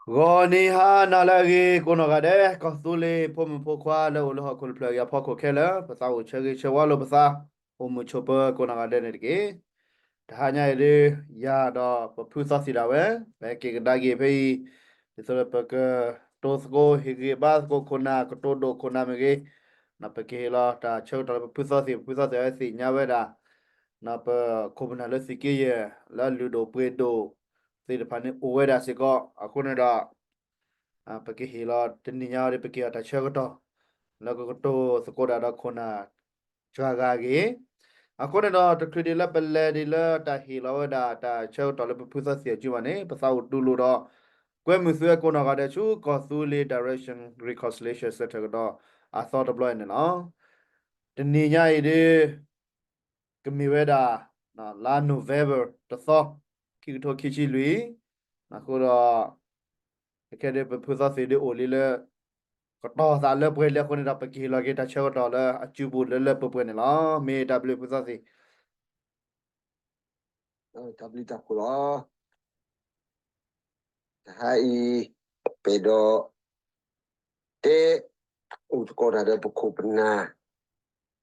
ဂီၤနံၤဟါနၤလၢအဂ့ၤ ကိးနီၢ်ဂၤဒဲး ကီၢ်သူလ့ၤဖိမုၣ်ဖိခွါလၢအိၣ်လၢဟီၣ်ခိၣ်တဖျၢၣ်အံၤအဖီခိၣ်ခဲလၢာ် ပသးအိၣ်ဆၢဂ့ၤဆၢဝါလိာ်ပသး အိၣ်မုာ်ဆိးပၢၤကိးနီၢ်ဂၤဒဲးန့ၣ်တက့ၢ်. တဟါညါအံၤဒုး ယၤဒီးပဖုသီသံၣ်ဒၣ်ဝဲ ပဟဲက့ၤကဒါက့ၤဖဲအံၤ ဒ်သိးလၢပကတိၤသကိးဟ့ၣ်ဂံၢ်ဘါသကိးခိၣ်နၢ် ကတိၤဒိၣ်ခိၣ်နၢ်မ့ၢ်ဂ့ၤ ပကဟ့ၣ်လီၤတၢ်ဆၢကတီၢ်လၢပဖုသီသံၣ် ပဖုသီသံၣ်အဝဲသ့ၣ်ညါဝဲဒၣ် ပခိၣ်ပနၢ်လၢသုးက့ယဲၢ် လၢအလုၢ်ဒိၣ်ပှ့ၤဒိၣ်သ့ၣ်တဖၣ်န့ၣ်အိၣ်ဝဲဒၣ်စ့ၢ်ကီး အဃိန့ၣ်ဒီး ပကဟ့ၣ်လီၤတနံၤညါအံၤ ပကဟ့ၣ်လီၤတၢ်ဆၢကတီၢ် လၢကကတိၤသကိးတၢ်ဒီးခိၣ်နၢ် စှၤဂၤအဂ့ၢ် အဃိန့ၣ်ဒီး တချုးဒံးလၢပလဲၤဒံးလၢတၢ်ဟ့ၣ်လီၤဝဲဒၣ်တၢ်ဆၢကတီၢ်လၢပဖုသီသံၣ်အစုဘၣ်န့ၣ် ပသးအိၣ်တူၢ်လိာ်ဒီး ကွဲမုာ်သုဝဲကိးနီၢ်ဂၤဒဲးဆူ ကီၢ်သူလ့ၤ Direction Reconciliation Centre ကဒီးအသီတဘျီအံၤန့ၣ်လီၤ. တနံၤညါအံၤဒုး ကမ့ၢ်ဝဲဒၣ် လါ November တသီ ခံကထိခံဆံလွံၢ် အဃိဒီး ခဲဒုးပဖုသီသံၣ်ဒုးအိၣ်လံလၢ ကတီၤသးလၢပှဲၤလံအဃိန့ၣ်ဒီး ပကဟ့ၣ်လီၤက့ၤတၢ်ဆၢကတီၢ်လၢအစုပူၤလၢလၢပှဲၤပှဲၤန့ၣ်လီၤ. မ့ၢ်တၢ်ဘျုးဖုသီသံၣ် တၢ်ဘျုးတၢ်ဖှိၣ်လီၤ. တဟါအံၤ ပအဲၣ်ဒိး တဲ အိၣ်သကိးတၢ်ဒီးပခိၣ်ပနၢ်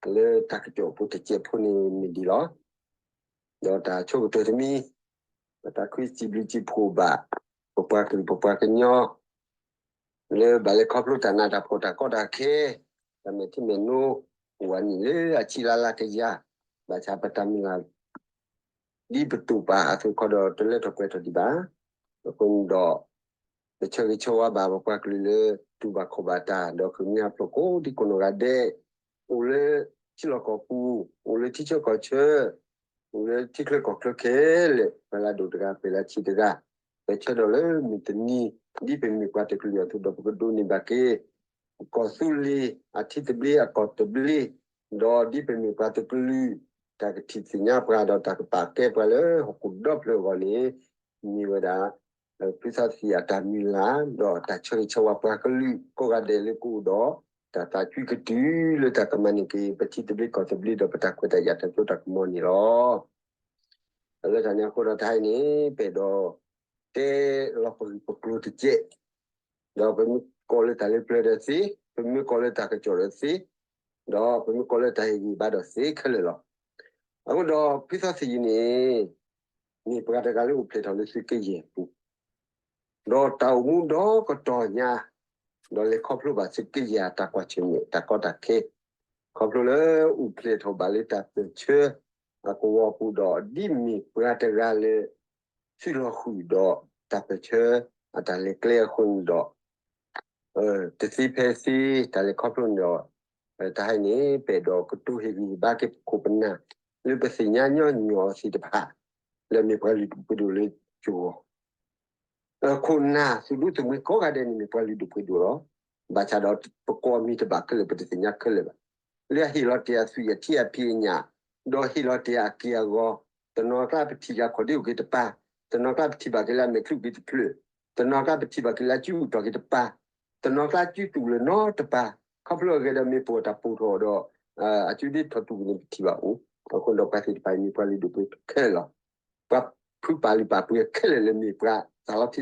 လၢတၢ်ကစီၣ်ပူၤတစဲးဖိန့ၣ်မ့ၢ်ဒ်လီၤ. ဒီးတၢ်ဆိကတၢၢ်တမံၤ ပတၢ်ခွံစံးဘျုးစံးဖှိၣ်ဘၣ် ပပှၤကလုာ်ပပှၤကညီ လၢဘၣ်လဲၤခီဖျိတၢ်နးတၢ်ဖှီၣ်တၢ်ကီတၢ်ခဲ တၢ်မဲာ်ထံမဲာ်နိ အိၣ်ဝဲန့ၣ်လၢအဆံလါလါကယၤ ဘၣ်ဆၣ်ပတၢ်မုၢ်လၢ် ဒ်ပတူၢ်ပာ်အသိးခီဒီးတလၢထီၣ်ပှဲၤထီၣ်ဒံးဘၣ်. အဃိန့ၣ်ဒီး ပဆၢဂ့ၤဆၢဝါဘၣ်ပပှၤကလုာ်လၢတူၢ်ဘၣ်ခီၣ်ဘၣ်တၢ် ဒီးဃ့ၢ်မှံဟးဖျိးကိးဒံကိးနီၢ်ဂၤဒဲး အိၣ်လၢထံလီၢ်ကီၢ်ပူၤ အိၣ်လၢထံဆၢကီၢ်ဆၢ အိၣ်လၢထံချၢကီၢ်ချၢခဲလၢာ် ပှၤလၢဒိၣ်တဂၤ ပှၤလၢဆံးတဂၤ ပဆၢဒီးလၢမုၢ်တနံၤ ဒ်ပမ့ၢ်ပှၤတကလုာ်အသိးဒီး ပကဒိးန့ၢ်ဘၣ်က့ၤ ကီၢ်သူလ့ၤအထံသဘျ့အကီၢ်သဘျ့ ဒီးဒ်ပမ့ၢ်ပှၤတကလုာ် တၢ်ကထံၣ်သ့ၣ်ညါပှၤဒီးတၢ်ကပာ်ကဲပှၤလၢဟီၣ်ခိၣ်ဒီဖျၢၣ်အဂီၢ်န့ၣ် မ့ၢ်ဝဲဒၣ် ဖုသီသံၣ်အတၢ်မုၢ်လၢ် ဒီးတၢ်ဆၢဂ့ၤဆၢဝါပှၤကလုာ်ကိးဂၤဒဲးလၢကအိၣ်ဒီး တၢ်သးကွံကတုၤလၢတၢ်ကမၤန့ၢ်က့ၤ ပထံသဘျ့ကီၢ်သဘျ့ဒီးပတၢ်ခွဲးတၢ်ယာ်တၢ်စိတၢ်ကမီၤန့ၣ်လီၤ. လၢတၢ်န့ၣ်အဃိဒီးတဟါအံၤန့ၣ် ပအဲၣ်ဒိး တဲလီၤပဂံၢ်ပကျိၤတကဲး ဒီးပမ့ၢ်ကိးလၢတၢ်လၢပျၢၤဒီးသ့, ပမ့ၢ်ကိးလၢတၢ်ကစီၣ်ဒီးသ့, ဒီးပမ့ၢ်ကိးလၢတၢ်ဟ့ၣ်ဂံၢ်ဘါဒီးသ့ခဲလၢာ်လီၤ. အဃိဒီးဖုသီသံၣ်အံၤန့ၣ် မ့ၢ်ပှၤတဂၤလၢအိၣ်ဖျဲၣ်ထီၣ်လၢသုးက့ယဲၢ်ပူၤ, ဒီးတၢ်အိၣ်မူဒီကတီၢ်ညါ, ဒီးလဲၤခီဖျိဘၣ်သုးက့ယဲၢ်အတၢ်ကွၢ်ဆၢၣ်မဲာ် တၢ်ကီတၢ်ခဲ, ခီဖျိလၢအိၣ်ဖျဲၣ်ထီၣ်ဘၣ်လၢတၢ်ပၢၢ်ဆၢအကဝီၤပူၤဒီး ဒ်မ့ၢ်ပှၤတဂၤလၢ သုးလီၤဃုာ်ဒီးတၢ်ပၢၢ်ဆၢအတၢ်လဲၤကျဲအဃိန့ၣ်ဒီး တသ့ဖဲသ့ တၢ်လဲၤခီဖျိန့ၣ်ဒီး တဟါအံၤန့ၣ် ပအဲၣ်ဒိးကတိၤဟ့ၣ်ဂံၢ်ဟ့ၣ်ဘါက့ၤပခိၣ်ပနၢ် လၢပသ့ၣ်ညါညီညီအီၤသ့ၣ်တဖၣ် လၢမ့ၢ်ပှၤလုၢ်ဒိၣ်ပှ့ၤဒိၣ်လၢယဂီၢ် ခိၣ်နၢ်သူၣ်ဒူသးမုာ်ကိးဂၤဒဲးန့ၣ် မ့ၢ်ပှၤလုၢ်ဒိၣ်ပှ့ၤဒိၣ်လီၤ. ဘၣ်ဆၣ်ဒီးပကိးအမံၤတဘၣ်ခဲလၢာ် ပတသ့ၣ်ညါခဲလၢာ်ဘၣ်. လၢအဟ့ၣ်လီၤတ့ၢ်အသွံၣ်အထံအဖံးအညၣ်, ဒီးဟ့ၣ်လီၤတ့ၢ်အက့ၢ်အဂီၤ, တနီၤကျါပထံၣ်ဘၣ်ခီၣ်ဒ့အိၣ်က့ၤတပၤ, တနီၤကျါပထံၣ်ဘၣ်က့ၤလၢအမဲာ်ချံအိၣ်က့ၤတဖျၢၣ်, တနီၤကျါပထံၣ်ဘၣ်က့ၤလၢအစုအိၣ်ထီၣ်က့ၤတပၤ, တနီၤကျါစုတူၢ်လၢၤနီတပၤ, ခီဖျိအဂ့ၤဒီးမ့ၢ်ပိာ်တၢ်ပိာ်ထီၣ်ဒီး အစုဒ့ထီၣ်တူၢ်န့ၣ်ပထံၣ်ဘၣ်အိၣ်, အဃိဒီးပှၤသ့ၣ်တဖၣ်အံၤမ့ၢ်ပှၤလုၢ်ဒိၣ်ပှ့ၤဒိၣ်ခဲလၢာ်လီၤ. ပှၤဖုပာ်လုၢ်ပာ်ပှ့ၤခဲလၢာ်လၢမ့ၢ်ပှၤသးလီထံသးလီကီၢ် အဃိန့ၣ်ဒီး ယ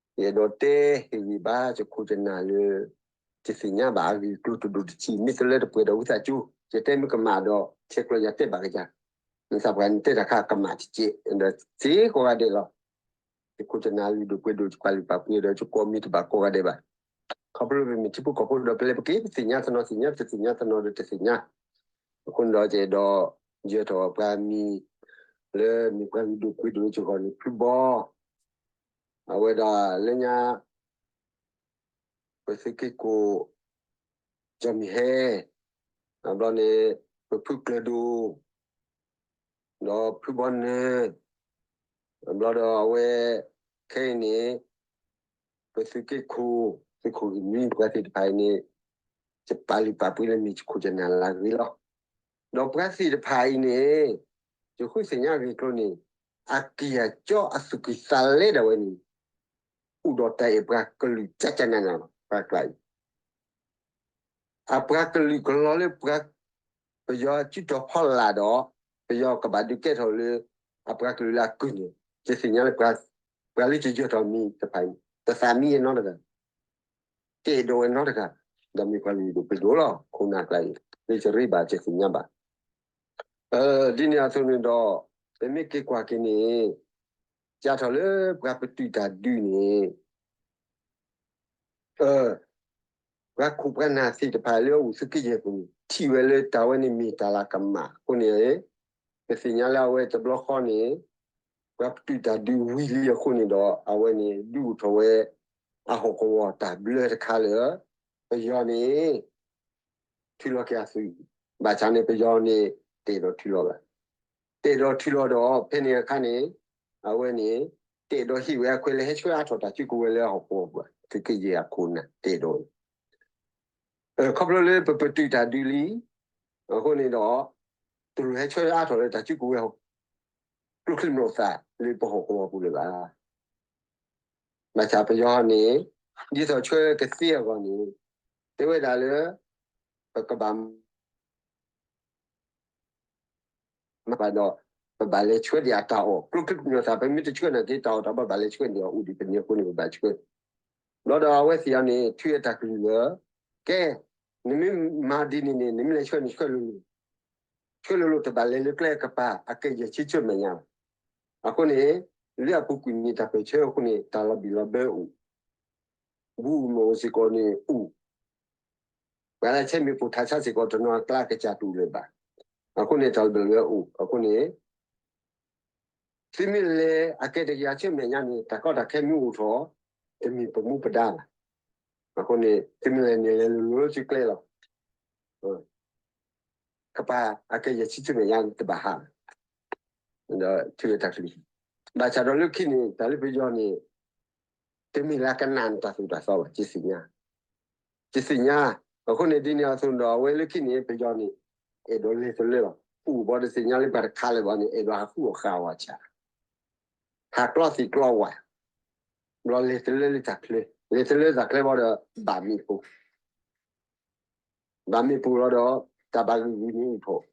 အဲၣ်ဒိးတဲဟ့ၣ်ဂံၢ်ဘါယခိၣ်ယနၢ်လၢ တသ့ၣ်ညါဘၣ်အဂ့ၢ်အကျိၤတဒိၣ်တထံၣ် မ့ၢ်တလၢတပှဲၤဒီးဝံသးစူၤ ယတဲမ့ၢ်ကမၣ်ဒီး ဆဲးကျိးယၤတဲဘၣ်ကယၤ, နသးပှၢ်နတဲတၢ်ခါကမၣ်တကဲး ဒီးသ့ကိးဂၤဒဲးလီၤ. ယခိၣ်ယနၢ်လုၢ်ဒိၣ်ပှ့ၤဒိၣ် ယပာ်လုၢ်ပာ်ပှ့ၤဒီး ယကိးမံၤတဘၣ်ကိးဂၤဒဲးဘၣ်. ခီဖျိပမ့ၢ်ထံဖိကီၢ်ဖိဒီး ပလဲၤပက့ၤ ပသ့ၣ်ညါတနီၤသ့ၣ်ညါ တသ့ၣ်ညါတနီၤဒီးတသ့ၣ်ညါ အဃိန့ၣ်ဒီး ယအဲၣ်ဒိးယၢၤထီၣ်ပှၤမံၤ လၢမ့ၢ်ပှၤလုၢ်ဒိၣ်ပှ့ၤဒိၣ်လၢယဂီၢ်န့ၣ် ဖုဘီ အဝဲဒၣ်လၢညါ ပသုးက့ခိၣ် ကၠီမုၢ်ဟဲ, အဘျီန့ၣ် ပဖုကျၢၤဒိၣ်, ဒီးဖုဘီနၢၤ, အဘျီဒီးအဝဲ ခဲအံၤန့ၣ် ပသုးက့ခိၣ် သုးခိၣ်ဂံၢ်မံ ပှၤသ့ၣ်တဖၣ်အံၤန့ၣ် ယပာ်လုၢ်ပာ်ပှ့ၤလၢမ့ၢ်ယခိၣ်ယနၢ်လၢအဂ့ၤလီၤ. ဒီးပှၤသ့ၣ်တဖၣ်အံၤန့ၣ် ယဃုသ့ၣ်ညါအဂ့ၢ်အကျိၤန့ၣ် အကံၢ်အစီအသူၣ်ကံၢ်သးလဲဒၣ်ဝဲန့ၣ် အိၣ်ဒီးတၢ်အဲၣ်ပှၤကလုာ်ကၠၢကၠၢနးနးလီၤ. ပှၤကျါအံၤ အပှၤကလုာ်ကလီၤလၢပှၤ ပယီၤစုတီၤဖီလာ်ဒီး ပယီၤကဘၣ်ဒုးကဲထီၣ်လၢ အပှၤကလုာ်လၢအကုၢ်န့ၣ် ယသ့ၣ်ညါလၢ ပှၤလၢယယၢၤထီၣ်မံၤတဖၣ်အံၤ တသးမံယဲနီတဂၤ, တအဲၣ်ဒိးဝဲနီတဂၤ, ဒီးမ့ၢ်ပှၤလုၢ်ဒိၣ်ပှ့ၤဒိၣ်လီၤ. ခိၣ်နၢ်ကျါအံၤ လၢယရ့ဘၣ် ယသ့ၣ်ညါဘၣ်. ဒ်န့ၣ်အသိးန့ၣ်ဒီး ပမ့ၢ်က့ၤကွၢ်က့ၤန့ၣ် စးထီၣ်လၢပှၤပတုာ်တၢ်ဒုးန့ၣ် ပှၤခိၣ်ပှၤနၢ်သ့ၣ်တဖၣ်လၢအအိၣ်သုးက့ယဲၢ်ပူၤန့ၣ် ထံၣ်ဝဲလၢတၢ်ဝဲန့ၣ်မ့ၢ်တၢ်လၤကမၣ်အဃိန့ၣ်, ပသ့ၣ်ညါလၢအဝဲတဘျီဃီန့ၣ် ပှၤပတုာ်တၢ်ဒုးဝံၤလံအဃိန့ၣ်ဒီး အဝဲန့ၣ်ဒုးအိၣ်ထီၣ်ဝဲ အဟီၣ်ကဝီၤတၢ်ဘျၢတခါလၢ ပယီၤန့ၣ် ထုးလီၤက့ၤအသုး, ဘၣ်ဆၣ်န့ၣ် ပယီၤန့ၣ် တအဲၣ်ဒိးထုးလီၤဘၣ်. တအဲၣ်ဒိးထုးလီၤဒီး ဖဲန့ၣ်အခါန့ၣ် အဝဲန့ၣ် တအဲၣ်ဒိးဟ့ၣ်ဝဲအခွဲးလၢဟဲဆှၢအါထီၣ်တၢ်စုကဝဲၤလၢအဟီၣ်ကဝီၤပူၤဘၣ်. သုးက့ယဲၢ်အခိၣ်နၢ်တအဲၣ်ဒိး, ခီဖျိလၢပပတုာ်တၢ်ဒုးလံအဃိန့ၣ်ဒီး တလိၣ်ဟဲဆှၢအါထီၣ်လၢတၢ်စုကဝဲၤ ကျိချံမျိာ်သၣ်လၢပဟီၣ်ကဝီၤပူၤလၢၤဘၣ်. ဘၣ်ဆၣ်ပယီၤန့ၣ် ဒ်သိးဆှၢကသ့အဂီၢ်န့ၣ် တဲဝဲဒၣ်လၢ ပကဘၣ် မၤဘၣ်ဒီး ပဘၣ်လဲၤဆှၢဒံးအတၢ်အီၣ်, ကျိချံမျိာ်သၣ် ပမ့ၢ်တဆှၢနာ်က့ တၢ်အီၣ်တၢ်ဘၣ်ဘၣ်လဲၤဆှၢန့ၣ်ဒီး အိၣ်ဒံးပန့ၢ်အဃိန့ၣ် ပဘၣ်ဆှၢ. ဘျီဒီးအဝဲသ့ၣ်အံၤန့ၣ် ထုးအတၢ်ကလုၢ်လၢ ကဲ နမ့ၢ်မၤဒ်န့ၣ်န့ၣ် နမ့ၢ်လဲၤဆှၢန့ၣ် ဆှၢလိၤလိၤ, ဆှၢလိၤလိၤ တဘၣ်လဲၤလၢကျဲကပၤ အကဲယဲၢ်ဆံဆၢမဲာ်ညါဘၣ်. အဃိန့ၣ် လၢအပူၤကွံာ်န့ၣ် တၢ်ပၢၢ်ဆၢအဃိန့ၣ် တၢ်လီၤဘံၣ်လီၤဘၢအိၣ်, ဘူးမ့ၢ်အိၣ်စ့ၢ်ကီးန့ၣ်အိၣ် ပှၤလၢဆဲမ့ၣ်ပိၢ်ထးဆါစ့ၢ်ကီး တနီၤအကျါကစၢ်တူၢ်လၢၤဘၣ်. အဃိန့ၣ် တၢ်လီၤဘံၣ်လီၤဘၢအိၣ်အဃိန့ၣ် သုမ့ၢ်လဲၤအကဲတကယၤဆၢမဲာ်ညါန့ၣ် တၢ်ကီတၢ်ခဲမ့ၢ်အိၣ်ထီၣ် တမ့ၢ်ပမူပဒါဘၣ်. အဃိန့ၣ် သုမ့ၢ်လဲၤန့ၣ် လဲၤလိၤလိၤလၢသုကျဲလီၤ. ကပၤအကဲယဲၢ်ဆံဆၢမဲာ်ညါတဘၣ်ဟးဘၣ်. ဒီးထုးအတၢ်ကလုၢ်, ဘၣ်ဆၣ်ဒီးလၢခံန့ၣ် တၢ်လၢပယီၤန့ၣ် တမ့ၢ်လၢကနၣ်န့ၣ်တၢ်သိၣ်တၢ်သီဘၣ်, ယသ့ၣ်ညါ, ယသ့ၣ်ညါ. အဃိန့ၣ် ဒ်န့ၣ်အသိးဒီး အဝဲလၢခံန့ၣ် ပယီၤန့ၣ် အဲၣ်ဒိးလဲၤတလၢလီၤ. ပအိၣ်ဘၣ်ဒီးသ့ၣ်ညါလၢပှၤတခါလၢၤဘၣ်န့ၣ် အဲၣ်ဒိးဟးဃုအီၣ်ဃုအီအီၤဆၣ်, ဟးကျီသံးကျီဝါ, ဘျီလဲၤတလၢလၢတၢ်ချၢ, လဲၤတလၢတၢ်ချၢဘၣ်ဒီး ဘၣ်မ့ၣ်ပိၢ် ဘၣ်မ့ၣ်ပိၢ်လီၤဒီး တၢ်ဘၣ်ဂံာ်ဂံာ်န့ၣ်အိၣ်ထီၣ်.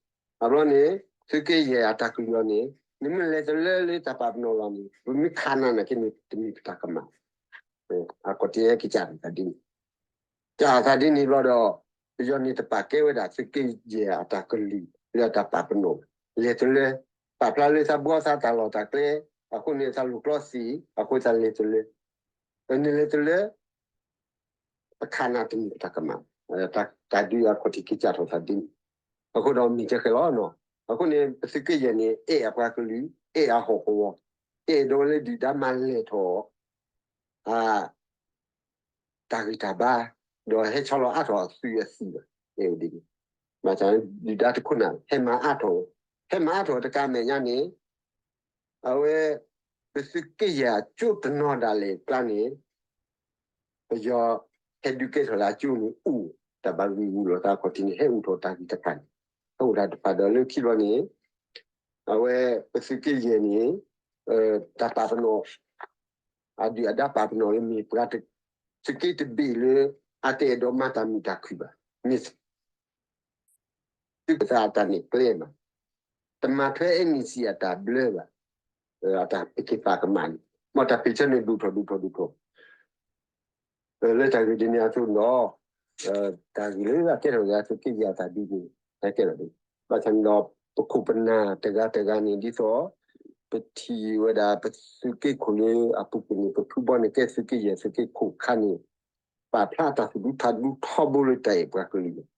အဘျီန့ၣ် သုးက့ယဲၢ်အတၢ်ကလုၢ်အီၤန့ၣ် နမ့ၢ်လဲၤတလၢလၢတၢ်ပာ်ပနီၣ်လီၤန့ၣ် ပမ့ၢ်ခးနၤနာ်က့န့ၣ် တမ့ၢ်ပတၢ်ကမၣ်. အကီၢ်တယဲၢ်ကစၢ်န့ၣ်သးဒ်န့ၣ်, ကစၢ်သးဒ်န့ၣ်ဘျီဒီး ပယီၤန့ၣ်တပာ်ကဲဝဲဒၣ်သုးက့ယဲၢ်အတၢ်ကလုၢ် လၢအတၢ်ပာ်ပနီၣ် လဲၤတလၢ, ပာ်ဖျါလၢသးဘှီသးတၢ်လီၢ်တၢ်ကျဲ, အဃိန့ၣ်သးလိာ်ကျီသံး, အဃိသးလဲၤတလၢ, နလဲၤတလၢ ပခးနၤတမ့ၢ်ပတၢ်ကမၣ်, တၢ်ဒုးအခီၣ်ထံးကစၢ်ထီၣ်သးဒ်န့ၣ်, အဃိဒီးမ့ၢ်ကဲဃဲၤလီၤနီၤ. အဃိန့ၣ် ပသုးက့ယဲၢ်န့ၣ် အဲၣ်အပှၤကလုာ်, အဲၣ်အဟီၣ်ကဝီၤ, တအဲၣ်ဒိးဝဲလၢဒုၣ်ဒါမၤလဲၢ်ထီၣ် တၢ်ဂံၢ်တၢ်ဘါ, ဒီးဟဲဆီလီၤအါထီၣ်အသုးအသံၣ်ဘၣ်, အဲၣ်ဒ်န့ၣ်, ဘၣ်ဆၣ်ဒုၣ်ဒါတခိၣ်နၢ် ဟဲမၤအါထီၣ်, ဟဲမၤအါထီၣ်တကးမဲာ်ညါန့ၣ် အဝဲ ပသုးက့ယဲၢ်အကၠိတနီၤဒၣ်လဲာ်ကျါန့ၣ် ပယီၤဟဲဒုးကဲထီၣ်လၢအကၠိန့ၣ်အိၣ်, တၢ်ဘၣ်ဂံာ်ဂူာ်လိာ်သးအခီၣ်ထံးန့ၣ် ဟဲအိၣ်ထီၣ်တၢ်ဂံၢ်တဖၣ်န့ၣ်, ဟဲအိၣ်တၢ်တဖၣ်ဒီးလၢခံဘျီန့ၣ် အဝဲပသုးက့ယဲၢ်န့ၣ် တၢ်ပာ်ပနီၣ် အဒုၣ်အဒါပာ်ပနီၣ်လၢမ့ၢ်ပှၤသုးက့တဘ့ၣ်လၢ အတအဲၣ်ဒိးမၤတၢ်မုာ်တၢ်ခုၣ်ဘၣ်, မ့ၢ် သုးက့သးအတၢ်နဲၣ်ကျဲဘၣ်, တမၤထွဲ NCA အတၢ်ဘျၢဘၣ်, အတၢ်ပက့ၤပာ်ကမၣ်န့ၣ် မ်တၢ်ဖံးဆၢန့ၣ်ဒိၣ်ထီၣ်ဒိၣ်ထီၣ်ဒိၣ်ထီၣ် လၢတၢ်ဂ့ၢ်ဒ်န့ၣ်အသိးဒီး တၢ်ဂ့ၢ်လၢအကဲထီၣ်က့ၤသုးက့ယဲၢ်အတၢ်ဒုးန့ၣ် ဟဲကဲထီၣ်ဒ်, ဘၣ်ဆၣ်န့ၣ်ဒီး ပခိၣ်ပနၢ်တဂၤတဂၤန့ၣ် ဒ်သိး ပထံၣ်ဝဲဒၣ်ပသုးက့ခိၣ်လၢအပူၤကွံာ်န့ၣ် ပဖုဘီန့ၣ်ကဲသုးက့ယဲၢ်သုးက့ခိၣ်အခါန့ၣ် ပာ်ဖျါတၢ်သူၣ်ဒူထးဒူထီဘိလၢတၢ်အဲၣ်ပှၤကလုာ်န့ၣ်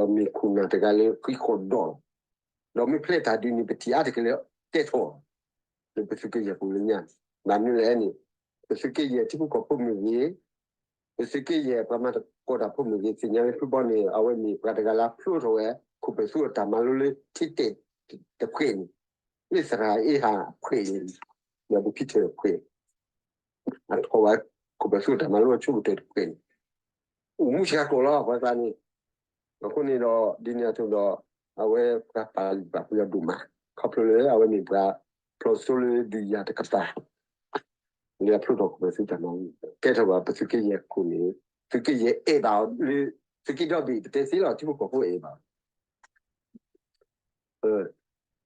ဒီးမ့ၢ်ခိၣ်နၢ်တဂၤလၢဃံဃီၣ်ဒီးလီၤ, ဒီးမ့ၢ်ဖျဲးတၢ်ဒုးန့ၣ် ပထံၣ်အါတက့ၢ်လၢတဲထီၣ် လၢပသုးက့ယဲၢ်ပူၤလၢညါန့ၣ် ဘၣ်မနုၤလဲၣ်န့ၣ် ပသုးက့ယဲၢ်ထံဖိကီၢ်ဖိမ့ၢ်ဂ့ၤ, ပသုးက့ယဲၢ်ပှၤမၤသကိးတၢ်ဖိမ့ၢ်ဂ့ၤ သ့ၣ်ညါလၢဖုဘီန့ၣ် အဝဲမ့ၢ်ပှၤတဂၤလၢအဖျိထီၣ်ဝဲ ခိၣ်ပၢၢ်ဆူအတၢ်မၤလိလၢထံတဲာ်တဖှဲးန့ၣ်, လၢသရၣ်အ့ဟၣ်အဖှဲးန့ၣ်, ဒီးပဖံထၢၣ်အဖှဲး အထီၣ်ဝဲခိၣ်ပၢၢ်ဆူအတၢ်မၤလိအဆိကတၢၢ်တဖှဲးန့ၣ် အိၣ်မူဆှၢကိာ်လီၤ ပှၤသးန့ၣ်. အဃိန့ၣ်ဒီး ဒ်န့ၣ်အသိးဒီး အဝဲပှၤပာ်လုၢ်ပာ်ပှ့ၤအီၤဒိၣ်မး, ခီဖျိလၢအဝဲမ့ၢ်ပှၤဖျိစိလၢဒုးယၤတကပၤ လၢအဖျိထီၣ်ခိၣ်ပၢၢ်ဆူတၢ်မၤလိ ကဲထီၣ်ဘၣ်ပသုးက့ယဲၢ်ခိၣ်န့ၣ် သုးက့ယဲၢ်အဲၣ်ဘၣ်အီၤလၢ သုးက့ဒီဘ့ၣ်ပတဲသ့လီၤ ထံဖိကီၢ်ဖိအဲၣ်ဘၣ်အီၤ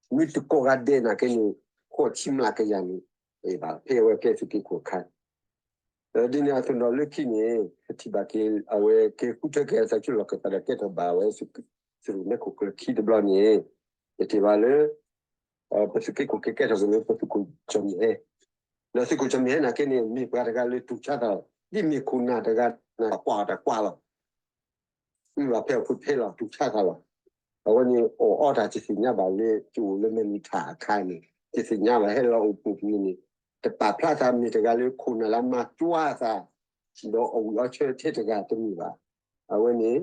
မ့ၢ်တကိးဂၤဒဲးနာ်က့န့ၣ် ဃိးဆံမျးကယၤန့ၣ် ဘၣ်ဖဲအဝဲကဲသုးက့ခိၣ်အခါ ဒ်န့ၣ်အသိးဒီးလၢခံန့ၣ် ပထံၣ်ဘၣ်က့ၤ အဝဲက့ၤဃုထၢက့ၤအသးဆူလီၢ်ခၢၣ်သးဒီးကဲထီၣ်ဘၣ်ဝဲ သုးရူၢ်မဲခိၣ်ကျၢၢ်ခံတဘျီန့ၣ် ပထံၣ်ဘၣ်လၢ ပသုးက့ခိၣ်က့ၤကဲထီၣ်က့ၤလၢပသုးခိၣ်ကၠီၣ်မံၤဟဲ, ဒီးသုးခိၣ်ကၠီၣ်မံၤဟဲနာ်က့န့ၣ် မ့ၢ်ပှၤတဂၤလၢတူၢ်ဆါသးလီၤ. ဒ်မ့ၢ်ခိၣ်နၢ်တဂၤ နၢ်ကွၢ်အီၤတၢ်ကွၢ်လီၤ. မ့ၢ်ဘၣ်ဖဲအဖုဖဲလီၤ တူၢ်ဆါသးလီၤ. အဝဲန့ၣ်အီၣ်အီတၢ် တသ့ၣ်ညါဘၣ်လၢ ကအိၣ်လၢမဲာ်နံၤထးအခါန့ၣ် တသ့ၣ်ညါဘၣ် ဟဲလီၤအိၣ်ပူၤပူၤန့ၣ် တပာ်ဖျါသးမ့ၢ်တဂၤလၢခိၣ်နၢ်လၢမၤကွၢ်သး ဒီးအဝံၣ်အီဆၢထဲတဂၤတမ့ၢ်ဘၣ်. အဝဲန့ၣ်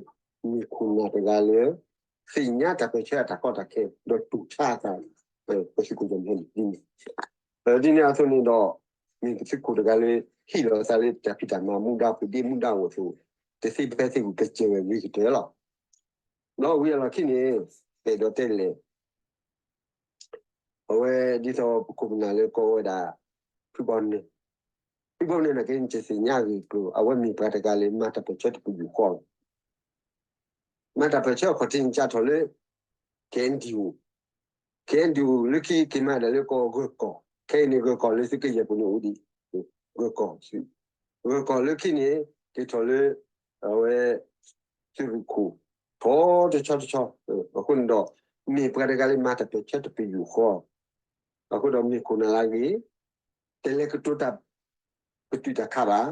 မ့ၢ်ခိၣ်နၢ်တဂၤလၢ သ့ၣ်ညါတၢ်ပၢၢ်ဆၢအတၢ်ကီတၢ်ခဲ ဒီးတူၢ်ဆါသး ပသုးခိၣ်ကၠီၣ်မံၤဟဲန့ၣ်ဒ်န့ၣ် ဒ်န့ၣ်အသိးန့ၣ်ဒီး မ့ၢ်ပသုးခိၣ်တဂၤလၢ ဟ့ၣ်လီၤသးလၢတၢ်ဖံးတၢ်မၤ မူဒါပူၤဒ့မူဒါအိၣ်အသိး တသ့ဖဲသ့ဝံၤ ကစၢၢ်ဝဲဂ့ၤကတၢၢ်လီၤ. ဒီးဝံၤအလီၢ်ခံန့ၣ် ပဲၣ်ဒိးတဲလဲၣ် အဝဲဒ်သိးပခိၣ်ပနၢ်လၢကိးဝဲဒၣ် ဖုဘီနၢၤ, ဖုဘီနၢၤနာ်က့ တသ့ၣ်ညါဂ့ၢ်ကျိၤ အဝဲမ့ၢ်ပှၤတဂၤလၢမၤတၢ်ပၢၢ်ဆၢတပယူာ်ဃီ မၤတၢ်ပၢၢ်ဆၢအခီၣ်ထံးန့ၣ် ကၢ်ထီၣ်လၢ KNDO, KNDO လၢခံက့ၤမၤဒၣ်လၢကီၢ်ဂၢၢ်ကီၢ်, ခဲအံၤန့ၣ် ဂၢၢ်ကီၢ်လၢသုးက့ယဲၢ်ပူၤန့ၣ်အိၣ်ဒံး, ဂၢၢ်ကီၢ်, ဂၢၢ်ကီၢ်လၢခံန့ၣ် က့ၤထီၣ်လၢ အဝဲ သုးရူၢ်ခိၣ် ထီတဆီတဆီ, အဃိန့ၣ်ဒီး မ့ၢ်ပှၤတဂၤလၢမၤတၢ်ပၢၢ်ဆၢတပယူာ်ဃီ အဃိဒီးမ့ၢ်ခိၣ်နၢ်လၢအဂ့ၤ တလဲၤကတိၤတၢ် ကတုၤတၢ်ခးဘၣ်,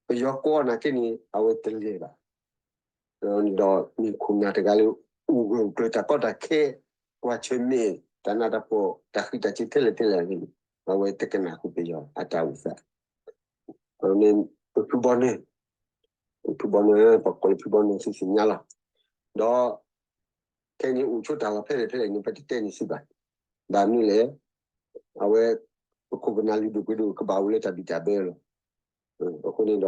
ပယီၤကိးအီၤနာ်က့န့ၣ် အဝဲတလဲၤဘၣ်. ဒီးမ့ၢ်ခိၣ်နၢ်တဂၤလၢအိၣ်ဂၢၢ်အိၣ်ကျၢၤတၢ်ကီတၢ်ခဲ, ကွၢ်ဆၢၣ်မဲာ်တၢ်နးတၢ်ဖှီၣ် တၢ်ဃံးတၢ်စ့ၤထဲလဲၣ်ထဲလဲၣ်န့ၣ် အဝဲတကနၣ်ဃုာ်ပယီၤအတၢ်အိၣ်သး ပဖုဘီနၢၤ, ပဖုဘီနၢၤ ပကိးလၢဖုဘီနၢၤ သုသ့ၣ်ညါလီၤ. ဒီး ခဲအံၤန့ၣ်အိၣ်ဆိးတၢ်လီၢ်ဖဲလဲၣ်ဖဲလဲၣ်န့ၣ် ပတတဲန့ၣ်စံးဘၣ်. ဘၣ်မနုၤလဲၣ်, အဝဲ ပခိၣ်ပနၢ်လုၢ်ဒိၣ်ပှ့ၤဒိၣ်ကဘၣ်အိၣ်လၢတၢ်ဘံၣ်တၢ်ဘၢလီၤ. အဃိန့ၣ်ဒီး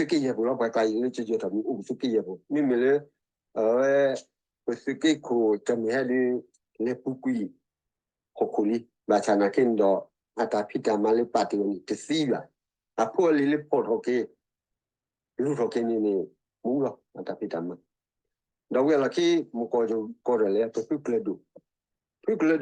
အိၣ်လၢသုးက့ယဲၢ်ပူၤလီၤ. ပှၤကျါအံၤလၢကယဲၢ်ထီၣ်မ့ၢ်အိၣ်သုးက့ယဲၢ်ပူၤ မ့မ့ၢ်လၢ အဝဲ ပသုးက့ခိၣ်တမ့ၢ်ဟဲဒီး လဲၤပူၤကွံာ် ဟီၣ်ခိၣ်လံ. ဘၣ်ဆၣ်နာ်က့န့ၣ်ဒီး အတၢ်ဖံးတၢ်မၤလၢပာ်တ့ၢ်ဝဲန့ၣ် တသံဘၣ်. အဖိအလံၤလၢဖီၣ်ထီၣ်က့ၤ လူၤထီၣ်က့ၤန့ၣ်န့ၣ် မူလီၤ အတၢ်ဖံးတၢ်မၤ. ဒီးဝံၤအလီၢ်ခံ မ့ၢ်ကိးကီးဒီးလဲၣ် ပဖုကျၢၤဒိၣ်, ဖုကျၢၤဒိၣ်န့ၣ်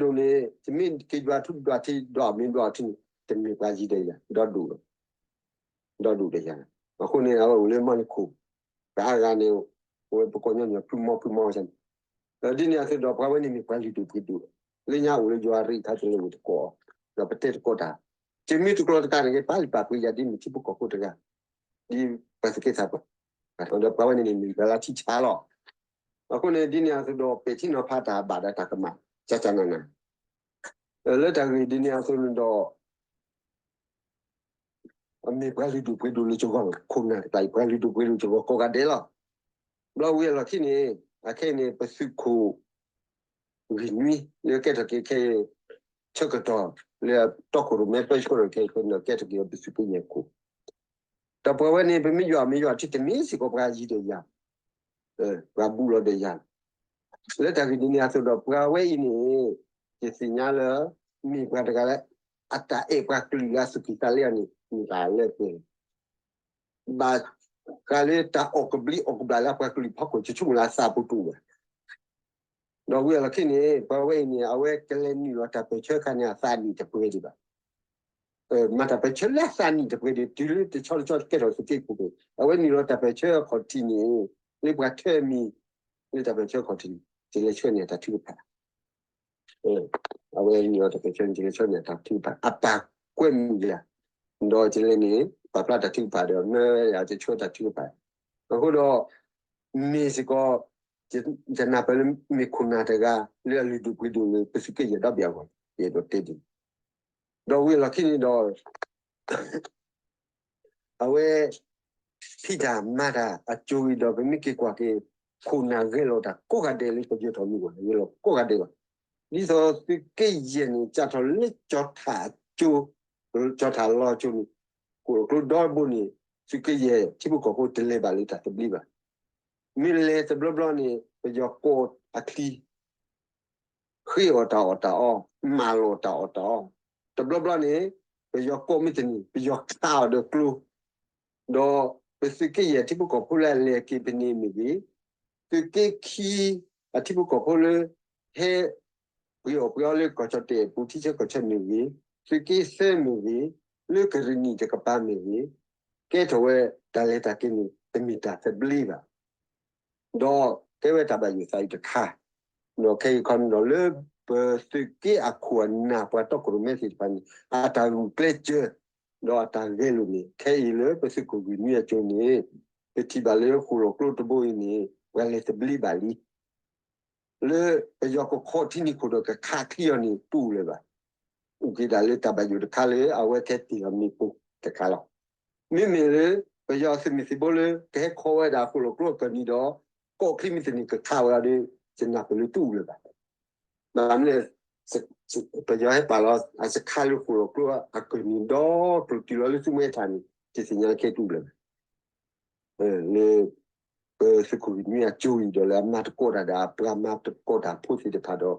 တမ့ၢ်က့ၤဒွးထူဒွးထံ ဒွးမ့ၢ်ဒွးထံန့ၣ် တမ့ၢ်ပှၤယံၤဒီးယၤ ဒီဒူၣ်လီၤ. ဒီဒူၣ်ဒီးယၤ, အဃိန့ၣ် အဝဲအိၣ်လၢမီၢ်လ့ခိၣ် ပှၤအါဂၤန့ၣ် အဝဲပကိးညီညီ ဖုမီဖုမီဝဲန့ၣ်, ဒ်န့ၣ်အသိးဒီး ပှၤဝဲန့ၣ်မ့ၢ်ပှၤလုၢ်ဒိၣ်ပှ့ၤဒိၣ်, လၢညါအိၣ်လၢယွၤရံၣ်ခါတလဲဝဲတကိး, ဒီးပတဲတကိးတၢ်, ကမ့ၢ်တကျိၤတကးန့ၣ် ပာ်လုၢ်ပာ်ပှ့ၤယၤဒ်မ့ၢ်ထံဖိကီၢ်ဖိတဂၤ, ဒ်ပှၤသုးက့သးပှၢ်, ဒီးပှၤဝဲန့ၣ်န့ၣ် မ့ၢ်ပှၤလၢထံဆါလီၤ. အဃိန့ၣ် ဒ်န့ၣ်အသိးဒီး ပဲာ်ထံနီၤဖးတၢ်ဘၣ်ဒီးတၢ်ကမၣ် ကကနနၤ, လၢတၢ်ဂ့ၢ်ဒ်န့ၣ်အသိးန့ၣ်ဒီး အမ့ၢ်ပှၤလုၢ်ဒိၣ်ပှ့ၤဒိၣ်လၢကဂီၢ်, ခိၣ်နၢ်တကျါအံၤ ပှၤလုၢ်ဒိၣ်ပှ့ၤဒိၣ်ကဂီၢ်ကိးဂၤဒဲးလီၤ. ဘျီဝံၤအလီၢ်ခံန့ၣ် အခဲအံၤန့ၣ် ပသုးခိၣ် ဂ့ၢ်နွံ လၢကဲထီၣ်က့ၤခဲအံၤ ဆၢကတီၢ်လၢတီခိၣ်ရိၣ်မဲပၢဆှၢထီၣ်ခဲအံၤ ကဲထီၣ်က့ၤပသုးက့ယဲၢ်ခိၣ်, ဒီးပှၤဝဲန့ၣ် ပမ့ၢ်ယွၤမ့ၢ်ယွၤထံတမ့ၢ်စ့ၢ်ကီးပှၤယံၤဒီးယၤ, ပှၤဘူးလီၤဒီးယၤ, လၢတၢ်ဂ့ၢ်ဒ်န့ၣ်အသိးဒီး ပှၤဝဲအံၤန့ၣ် ယသ့ၣ်ညါလၢ မ့ၢ်ပှၤတဂၤလၢ အတၢ်အဲၣ်ပှၤကလုာ်လၢအသူၣ်ကံၢ်သးလဲအီၤန့ၣ် မ့ၢ်တၢ်လၢပှဲၤ ဘၣ်ဃးလၢတၢ်အီၣ်ကဘျံးအီၣ်ကဘျၣ်လၢအပှၤကလုာ်ဖီခိၣ် ကဆိကမိၣ်လၢအသးပူၤတအိၣ်ဘၣ်. ဒီးဝံၤအလီၢ်ခံန့ၣ် ပှၤဝဲအံၤန့ၣ် အဝဲကလဲၤနုာ်လီၤတၢ်ပၢၢ်ဆၢအခါန့ၣ် အသးနံၣ်တပှဲၤဒံးဘၣ်. မၤတၢ်ပၢၢ်ဆၢလၢအသးနံၣ်တပှဲၤဒံး တုၤလၢတဆီတဆီကဲထီၣ်သုးက့ခိၣ်န့ၣ် အဝဲနုာ်လီၤတၢ်ပၢၢ်ဆၢအခီၣ်ထံးန့ၣ် လၢပှၤထၢမံၤ လၢတၢ်ပၢၢ်ဆၢအခီၣ်ထံးန့ၣ် တလဲၤဆှၢန့ၢ်အတၢ်ထုကဖၣ် အဝဲနုာ်လီၤတၢ်ပၢၢ်ဆၢန့ၣ် တလဲၤဆှၢန့ၢ်အတၢ်ထုကဖၣ် အပာ်ကွဲမုာ်ယၤ, ဒီးတလဲၤန့ၣ် ပာ်ဖျါတၢ်ထုကဖၣ်ဒီး မၢယၤတဆှၢတၢ်ထုကဖၣ်, အဃိဒီး မ့ၢ်စ့ၢ်ကီး ယနၢ်ပၢၢ်လၢမ့ၢ်ခိၣ်နၢ်တဂၤ လၢအလုၢ်ဒိၣ်ပှ့ၤဒိၣ်လၢပသုးက့ယဲၢ်ဒီဘ့ၣ်အဂီၢ် ယအဲၣ်ဒိးတဲဒ်န့ၣ်, ဒီးဝံၤအလီၢ်ခံန့ၣ်ဒီး အဝဲ ဖံးတၢ်မၤတၢ်အစိၤအံၤဒီး ပမ့ၢ်က့ၤကွၢ်က့ၤ ခိၣ်နၢ်ဂဲၤလိာ်တၢ်ကိးဂၤဒဲးလၢကယဲၢ်ထီၣ်မုၢ်ဂီၢ် ဂဲၤလိာ်ကိးဂၤဒဲးလီၤ. ဒ်သိးသုးက့ယဲၢ်န့ၣ် ကၢ်ထီၣ်လၢကၠီၤထၣ်အစိၤ, ကၠီၤထၣ်လီၤအစိၤန့ၣ် ကျိဒီဘိန့ၣ် သုးက့ယဲၢ်ထံဖိကီၢ်ဖိတလဲၤဘၣ်လၢတၢ်သဘျ့ဘၣ်. မ့ၢ်လဲၤတဘျီဘျီန့ၣ် ပယီၤကိးအချံ ဃ့အီၣ်တၢ်အီၣ်တၢ်အီ, မၤလီၤတၢ်အီၣ်တၢ်အီ, တဘျီဘျီန့ၣ် ပယီၤကိးမ့ၢ်တန့ၢ် ပယီၤခးအီၤဒီးကျိ, ဒီးပသုးက့ယဲၢ်ထံဖိကီၢ်ဖိလၢအလဲၤက့ၤဖဲန့ၣ်မ့ၢ်ဂ့ၤ, သုးက့ခံအထံဖိကီၢ်ဖိလၢ ဟဲပှ့ၤအီၣ်ပှ့ၤအီလၢကီၢ်ကၠီၣ်တဲၣ်ပူၤထံဆၢကီၢ်ဆၢမ့ၢ်ဂ့ၤ, သုးက့သၢမ့ၢ်ဂ့ၤ, လၢကရ့ၣ်နံၣ်တကပၤမ့ၢ်ဂ့ၤ, ကဲထီၣ်ဝဲတၢ်လဲၤတၢ်က့ၤန့ၣ် တမ့ၢ်တၢ်သဘျ့ဘၣ်. ဒီးကဲဝဲတၢ်ဘၣ်ယိၣ်သးအံၤတခါ, ဒီးခဲအံၤခီန့ၣ်ဒီးလၢ ပသုးက့အခိၣ်အနၢ်ပှၤတီခိၣ်ရိၣ်မဲသ့ၣ်တဖၣ်န့ၣ် အတၢ်ဂုာ်ကျဲးစၢး ဒီးအတၢ်ဂဲၤလိာ်န့ၣ် ခဲအံၤလၢပသုးခိၣ်ဂ့ၢ်နွံအစိၤန့ၣ် ပထံၣ်ဘၣ်လၢဃိၣ်လီၤကျိတဘိအံၤန့ၣ် ပှၤလဲၤသဘျ့ဘၣ်လံ လၢပယီၤကခီထံနံၣ်ခိၣ်ဒီးကခးချံအီၤန့ၣ် တအိၣ်လၢၤဘၣ်. အိၣ်က့ၤဒၣ်လၢတၢ်ဘၣ်ယိၣ်တခါလၢအဝဲကဟဲတ့ၢ်အီၤမ့ၣ်ပိၢ်တခါလီၤ. မ့မ့ၢ်လၢ ပယီၤသုးမုၢ်သံၣ်ဘိလၢကဟဲခီဝဲဒၣ်ဃိၣ်လီၤကျိအကၢၢ်နံၤဒီး ကီၢ်ချံမ့ၢ်တန့ၢ်ကခးဝဲအီၤဒီး ယနၢ်ပၢၢ်လၢတအိၣ်လၢၤဘၣ်. ဘၣ်မနုၤလဲၣ် ပယီၤဟဲပာ်လီၤအစခါလၢဃိၣ်လီၤကျိအကၢၢ်နံၤဒီး ကျိၤတုၤလီၤလၢသူမှဲထၣ်န့ၣ် တသ့ၣ်ညါလၢခဲအံၤတအိၣ်လၢၤဘၣ်. လၢ ပသုးခိၣ်ဂ့ၢ်နွံအစိၤအံၤဒီးလၢအမၤသကိးတၢ်ဒီးအပှၤမၤသကိးတၢ်ဖိသ့ၣ်တဖၣ်ဒီး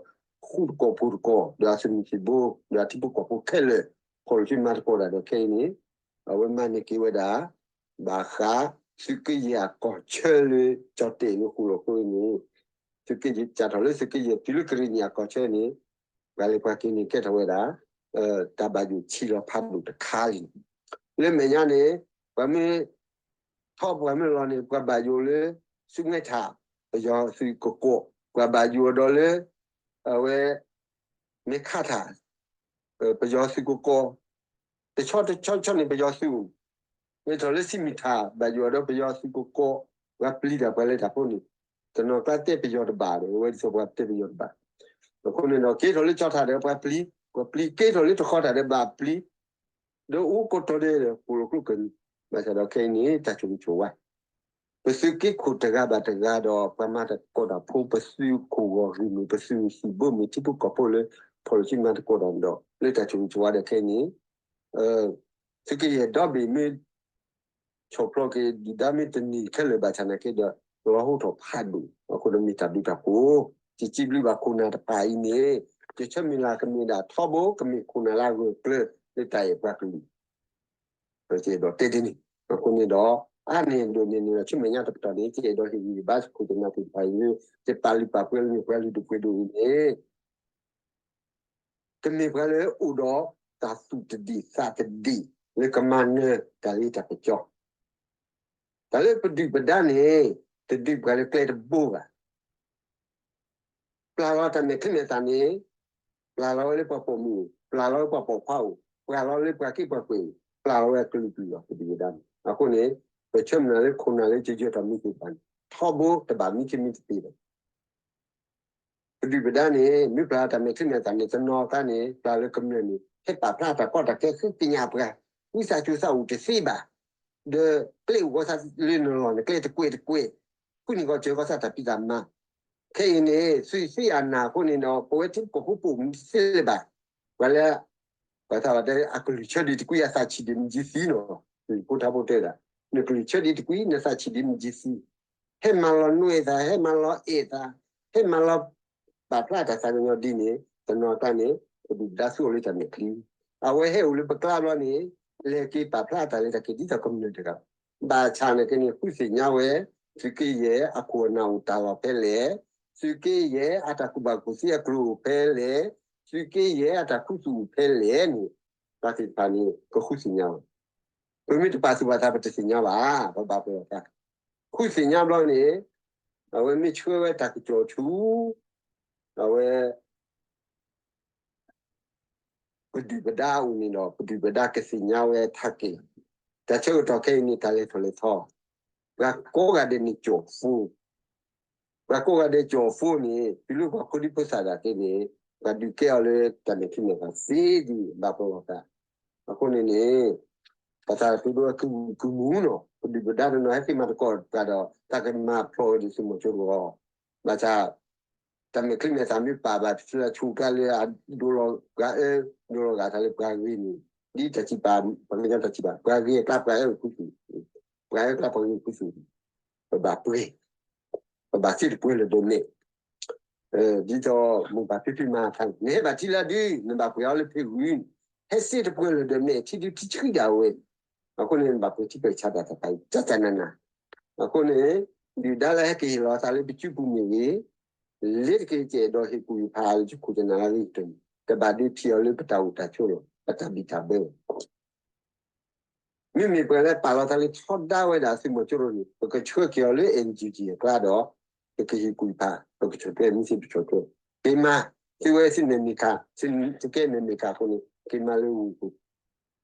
ဃူတကီၢ်ဖိးတကီၢ် ဒီးအသုးမုၢ်သံၣ်ဘိ ဒီးအထံဖိကီၢ်ဖိခဲလၢာ် ဖီၣ်လီၤစုမၤသကိးတၢ်ဒီးခဲအံၤန့ၣ် အဝဲမၤန့ၢ်က့ၤဝဲဒၣ် ဘၣ်ဃး သုးက့ယဲၢ်အကီၢ်ဆၢလၢကၠီၣ်တဲၣ်လၢဃိၣ်လီၤကျိအံၤန့ၣ် သုးက့ယဲၢ် စးထီၣ်လၢသုးက့ယဲၢ်တုၤလၢကရ့ၣ်နံၣ်အကီၢ်ဆၢန့ၣ် ပှၤလဲၤပှၤက့ၤန့ၣ်ကဲထီၣ်ဝဲဒၣ် တၢ်ဘၣ်ယိၣ်ဆံးလီၤဖးဒိၣ်တခါလံ. လၢမဲာ်ညါန့ၣ် ပှၤမ့ၢ် ထီၣ်ပှၤမ့ၢ်လီၤန့ၣ် ပှၤဘၣ်ယိၣ်လၢ သူမှဲထၣ် ပယီၤသုးကကိး ပှၤဘၣ်ယိၣ်အီၤဒီးလၢ အဝဲ မဲခါထၣ် ပယီၤသုးကကိး တဆီတဆီဆီန့ၣ် ပယီၤသုး မ့ၢ်ထီၣ်လၢစံမံၤထၣ် ဘၣ်ယိၣ်အီၤဒီးပယီၤသုးကကိး ပှၤပျံၤတၢ်ပှၤလဲၤတၢ်ဖိန့ၣ် တနီၤကျါတဲပယီၤတဘၣ်ဒီး အဝဲဒ်သိးပှၤတဲပယီၤတဘၣ်. အဃိန့ၣ်ဒီး က့ၤထီၣ်လၢကၠီထၣ်ဒီးပှၤပျံၤ ပှၤပျံၤက့ၤထီၣ်လၢတခီထၣ်ဒီးဘၣ်ပျံၤ ဒီးအိၣ်ကိးတီၤဒဲးဒီး ဃိၣ်လီၤကျိကၢၢ်နံၤ ဘၣ်ဆၣ်ဒီးခဲအံၤန့ၣ် တၢ်ဆိၣ်ဂ့ၤဆိၣ်ဝါ ပသုးက့ခိၣ်တဂၤဘၣ်တဂၤဒီး ပှၤမၤသကိးတၢ်ဖိ ပသုးခိၣ်ဂီၢ်ဂ့ၢ်မ့ၢ် ပသုးမုၢ်သံၣ်ဘိမ့ၢ် ထံဖိကီၢ်ဖိလၢ ဖီၣ်လီၤစုမၤသကိးတၢ်န့ၣ်ဒီး လၢတၢ်ဆိၣ်ဂ့ၤဆိၣ်ဝါဒီးခဲအံၤန့ၣ် သုးက့ယဲၢ်ဒီဘ့ၣ်မ့ၢ် ဆီၣ်ဖျိက့ၤဒုၣ်ဒါမ့ၢ်တန့ၢ်ခဲလၢာ်ဘၣ်ဆၣ်နာ်က့ဒီး လီၤဟိထီၣ်ဖးဒိၣ် အဃိဒီးမ့ၢ်တၢ်ဘျုးတၢ်ဖှိၣ် ယစံးဘျုးဘၣ်ခိၣ်နၢ်တဖၣ်အံၤန့ၣ် ယဆၢမုၢ်လၢ်ကမ့ၢ်ဒၣ်ထီဘိ ကမ့ၢ်ခိၣ်နၢ်လၢအဂၢၢ်ကျၢၤလၢတၢ်အဲၣ်ပှၤကလုာ် ဒီးတဲဒ်န့ၣ် အဃိန့ၣ်ဒီး အါန့ၢ်ဒိၣ်န့ၢ်န့ၣ်ဒီး ဆူမဲာ်ညါတပတီၢ်န့ၣ် ယအဲၣ်ဒိးဟ့ၣ်ဂံၢ်ဟ့ၣ်ဘါခိၣ်နၢ်သ့ၣ်တဖၣ်အံၤလၢ ယပာ်လုၢ်ပာ်ပှ့ၤလၢမ့ၢ်ပှၤလုၢ်ဒိၣ်ပှ့ၤဒိၣ်အံၤန့ၣ် ကမ့ၢ်ပှၤလၢအိၣ်ဒီးတၢ်သူၣ်တဒံၣ်သးတဒံၣ် လၢကမၤနၢၤတၢ်လ့တၢ်ကစီၣ် တၢ်လၢပဒုၣ်ပဒါန့ၣ် တဒုးပှၤလၢကျဲတဘိဘၣ် ပျၢ်လီၤတၢ်မဲာ်ချံမဲာ်သၣ်န့ၣ် ပျၢ်လီၤဝဲလၢပှၤပိာ်မုၣ်အိၣ်, ပျၢ်လီၤဝဲပှၤပိာ်ခွါအိၣ်, ပျၢ်လီၤလၢပှၤက့ပှၤကွဲၢ်အိၣ်, ပျၢ်လီၤဝဲအကလုာ်ကလုာ်လီၤ ပဒုၣ်ပဒါန့ၣ်. အဃိန့ၣ် ပဆၢမုၢ်လၢ်လၢခိၣ်နၢ်လၢယယၢၤထီၣ်မံၤသ့ၣ်တဖၣ်န့ၣ် ထီဘိတဘၣ်မံခ့မံတသ့ဘၣ် ပဒုၣ်ပဒါန့ၣ် မ့ၢ်ပျၢ်တၢ်မဲာ်ချံမဲာ်သၣ်န့ၣ် တနီၤကျါန့ၣ် ပျၢ်လၢကမျၢၢ်န့ၣ် ဟဲပာ်ဖျါတၢ်ကီတၢ်ခဲဃုသ့ၣ်ညါပှၤ, ဝံသးစူၤသးအိၣ်တသ့ဘၣ်, ဒီးကျဲအိၣ်ကီသးလၢနလီၢ်န့ၣ် ကျဲတကွဲးတကွဲး, ဃုန့ၢ်ကီၢ်စၢၤကီၢ်ဆၣ်တၢ်ဖံးတၢ်မၤ, ခဲအံၤန့ၣ် သုးသ့ၣ်အနၢ်အဃိန့ၣ်ဒီး ပဝဲထံဖိကီၢ်ဖိပအိၣ်မူတသ့လၢၤဘၣ်, ပှၤလၢ ပှၤသးဝဲတဲ အကလုၢ်ဆၢဒံးတကွံ အသးဆံးဒံးမ့ၢ်ယံၤသံနီၤ, ဖိထါဖိတဲဒၣ်, နကလုၢ်ဆၢဒံးတကွံ နသးဆံးဒံးမ့ၢ်ယံၤသံ, ဟဲမၤလီၤနွဲၣ်သး ဟဲမၤလီၤအဲၣ်သး, ဟဲမၤလီၤပာ်ဖျါတၢ်သးကညီၤဒ်န့ၣ် တနီၤကျါန့ၣ် ပဒုၣ်ပဒါသူအီၤလၢတၢ်မဲာ်ချံ, အဝဲဟဲအိၣ်လၢပကျါဘျီန့ၣ် လဲၤက့ၤပာ်ဖျါတၢ်လဲၤတၢ်က့ၤဒ်သိးကမျၢၢ်တဂၤ, ဘၣ်ဆၣ်နာ်က့န့ၣ် ဃုသ့ၣ်ညါဝဲ သုးက့ယဲၢ်အခိၣ်အနၢ်အိၣ်တၢ်လီၢ်ဖဲလဲၣ်, သုးက့ယဲၢ်အတၢ်ကူၣ်ဘၣ်ကူၣ်သ့အကျိၤအိၣ်ဖဲလဲၣ်, သုးက့ယဲၢ်အတၢ်ခူသူၣ်အိၣ်ဖဲလဲၣ်န့ၣ် ပှၤသ့ၣ်တဖၣ်န့ၣ် ကဃုသ့ၣ်ညါဝဲ, ပမ့ၢ်တပာ်သူၣ်ပာ်သးပတသ့ၣ်ညါဘၣ်, ပဘၣ်ပှဲၤအီၤတၢ်, ဃုသ့ၣ်ညါဘျီန့ၣ် အဝဲမ့ၢ်ဆှၢဝဲတၢ်ကစီၣ်ဆူ အဝဲ ပဒုၣ်ပဒါအအိၣ်န့ၣ်ဒီး ပဒုၣ်ပဒါကသ့ၣ်ညါဝဲထးက့ၢ်, တၢ်ဆၢကတီၢ်ခဲအံၤန့ၣ် တၢ်လဲၤထီၣ်လဲၤထီ, ပှၤကိးဂၤဒဲးန့ၣ်ကၠီၣ်ဖိ, ပှၤကိးဂၤဒဲးကၠီၣ်ဖိန့ၣ် တုၤလၢပှၤဖိဒံဖိသၣ်ဒၣ်သ့န့ၣ် ပှၤဒုးကဲအီၤလၢတၢ်မဲာ်ချံမဲာ်သၣ်သ့ဒ်ဘၣ်ပှဲၤလီၤသး, အဃိန့ၣ်န့ၣ် ပသးသူဒိအကမူၤနီၤ ပဒုၣ်ပဒါတနီၤဟဲက့ၤမၤသကိးပှၤဒီး တၢ်ကမၤဖျိးဝဲဒ်သုးမီၤစိရိၤအီၤ, ဘၣ်ဆၣ် တၢ်မဲာ်ချံမဲာ်သၣ်မ့ၢ်ပာ်ဘၣ် တၢ်ဆူးတၢ်ဆါလၢအဒိလီၤပှၤအၢ ဒိလီၤဂာ်တၢ်လၢပှၤဂ့ၤန့ၣ် ဒ်တၢ်စံးပာ် ပှၤကညီတၢ်စံးပာ် ပှၤဂ့ၤအကျါပှၤအၢအိၣ်ခူသူၣ်, ပှၤအၢအကျါပှၤဂ့ၤအိၣ်ခူသူၣ်, ပဘၣ်ပှဲၤ, ပဘၣ်သ့တပှဲၤလၢၤဒီးမဲာ်, ဒ်သိးမိၢ်ပၢ်ဖံဖုမၤအသးန့ၣ် နဟဲဘၣ်ထံလၢဒု နဘၣ်ပှဲၤအီၤလၢဖံဝံၤ, ဟဲသ့တပှဲၤလၢၤဒီးမဲာ် ထံဒုထံဆှံဒၣ်ဝဲ, အဃိန့ၣ် နဘၣ်ပှဲၤထံပှဲၤဆါတၢ်တခါအံၤ တၢ်တၢ်နးနး, အဃိန့ၣ် ဒုၣ်ဒါလၢဟဲက့ၤဟ့ၣ်လီၤအသးလၢပစုပူၤမ့ၢ်ဂ့ၤ, လ့ၤတက့ၤကအဲၣ်ဒိးဟ့ၣ်ကူၣ်ဟ့ၣ်ဖးလၢယခိၣ်တနၢ်လၢအဂ့ၤကတၢၢ်န့ၣ် တဘၣ်ဒုးထံၣ်အီၤလၢပတၢ်အိၣ်တၢ်ဆိးလီၤ. အတၢ်ဘံၣ်တၢ်ဘၢ မ့မ့ၢ်ပှၤလၢပာ်လီၤသးလၢထီဒါဝဲဒၣ်သုးမီၤကၠိရိၤန့ၣ် ပကဆှၢက့ၤအီၤလၢ NUG အကျါဒီး ပကဟ့ၣ်ကူၣ်ဖး ပကဆီၣ်ထွဲမ့ၢ်သ့ပဆီၣ်ထွဲ က့ၤမၤ သုဝဲသုန့ၣ်မ့ၢ်ခး သုကဲန့ၣ်မ့ၢ်ခးအဃိန့ၣ် က့ၤမၤလၢဝ့ၢ်ပူၤ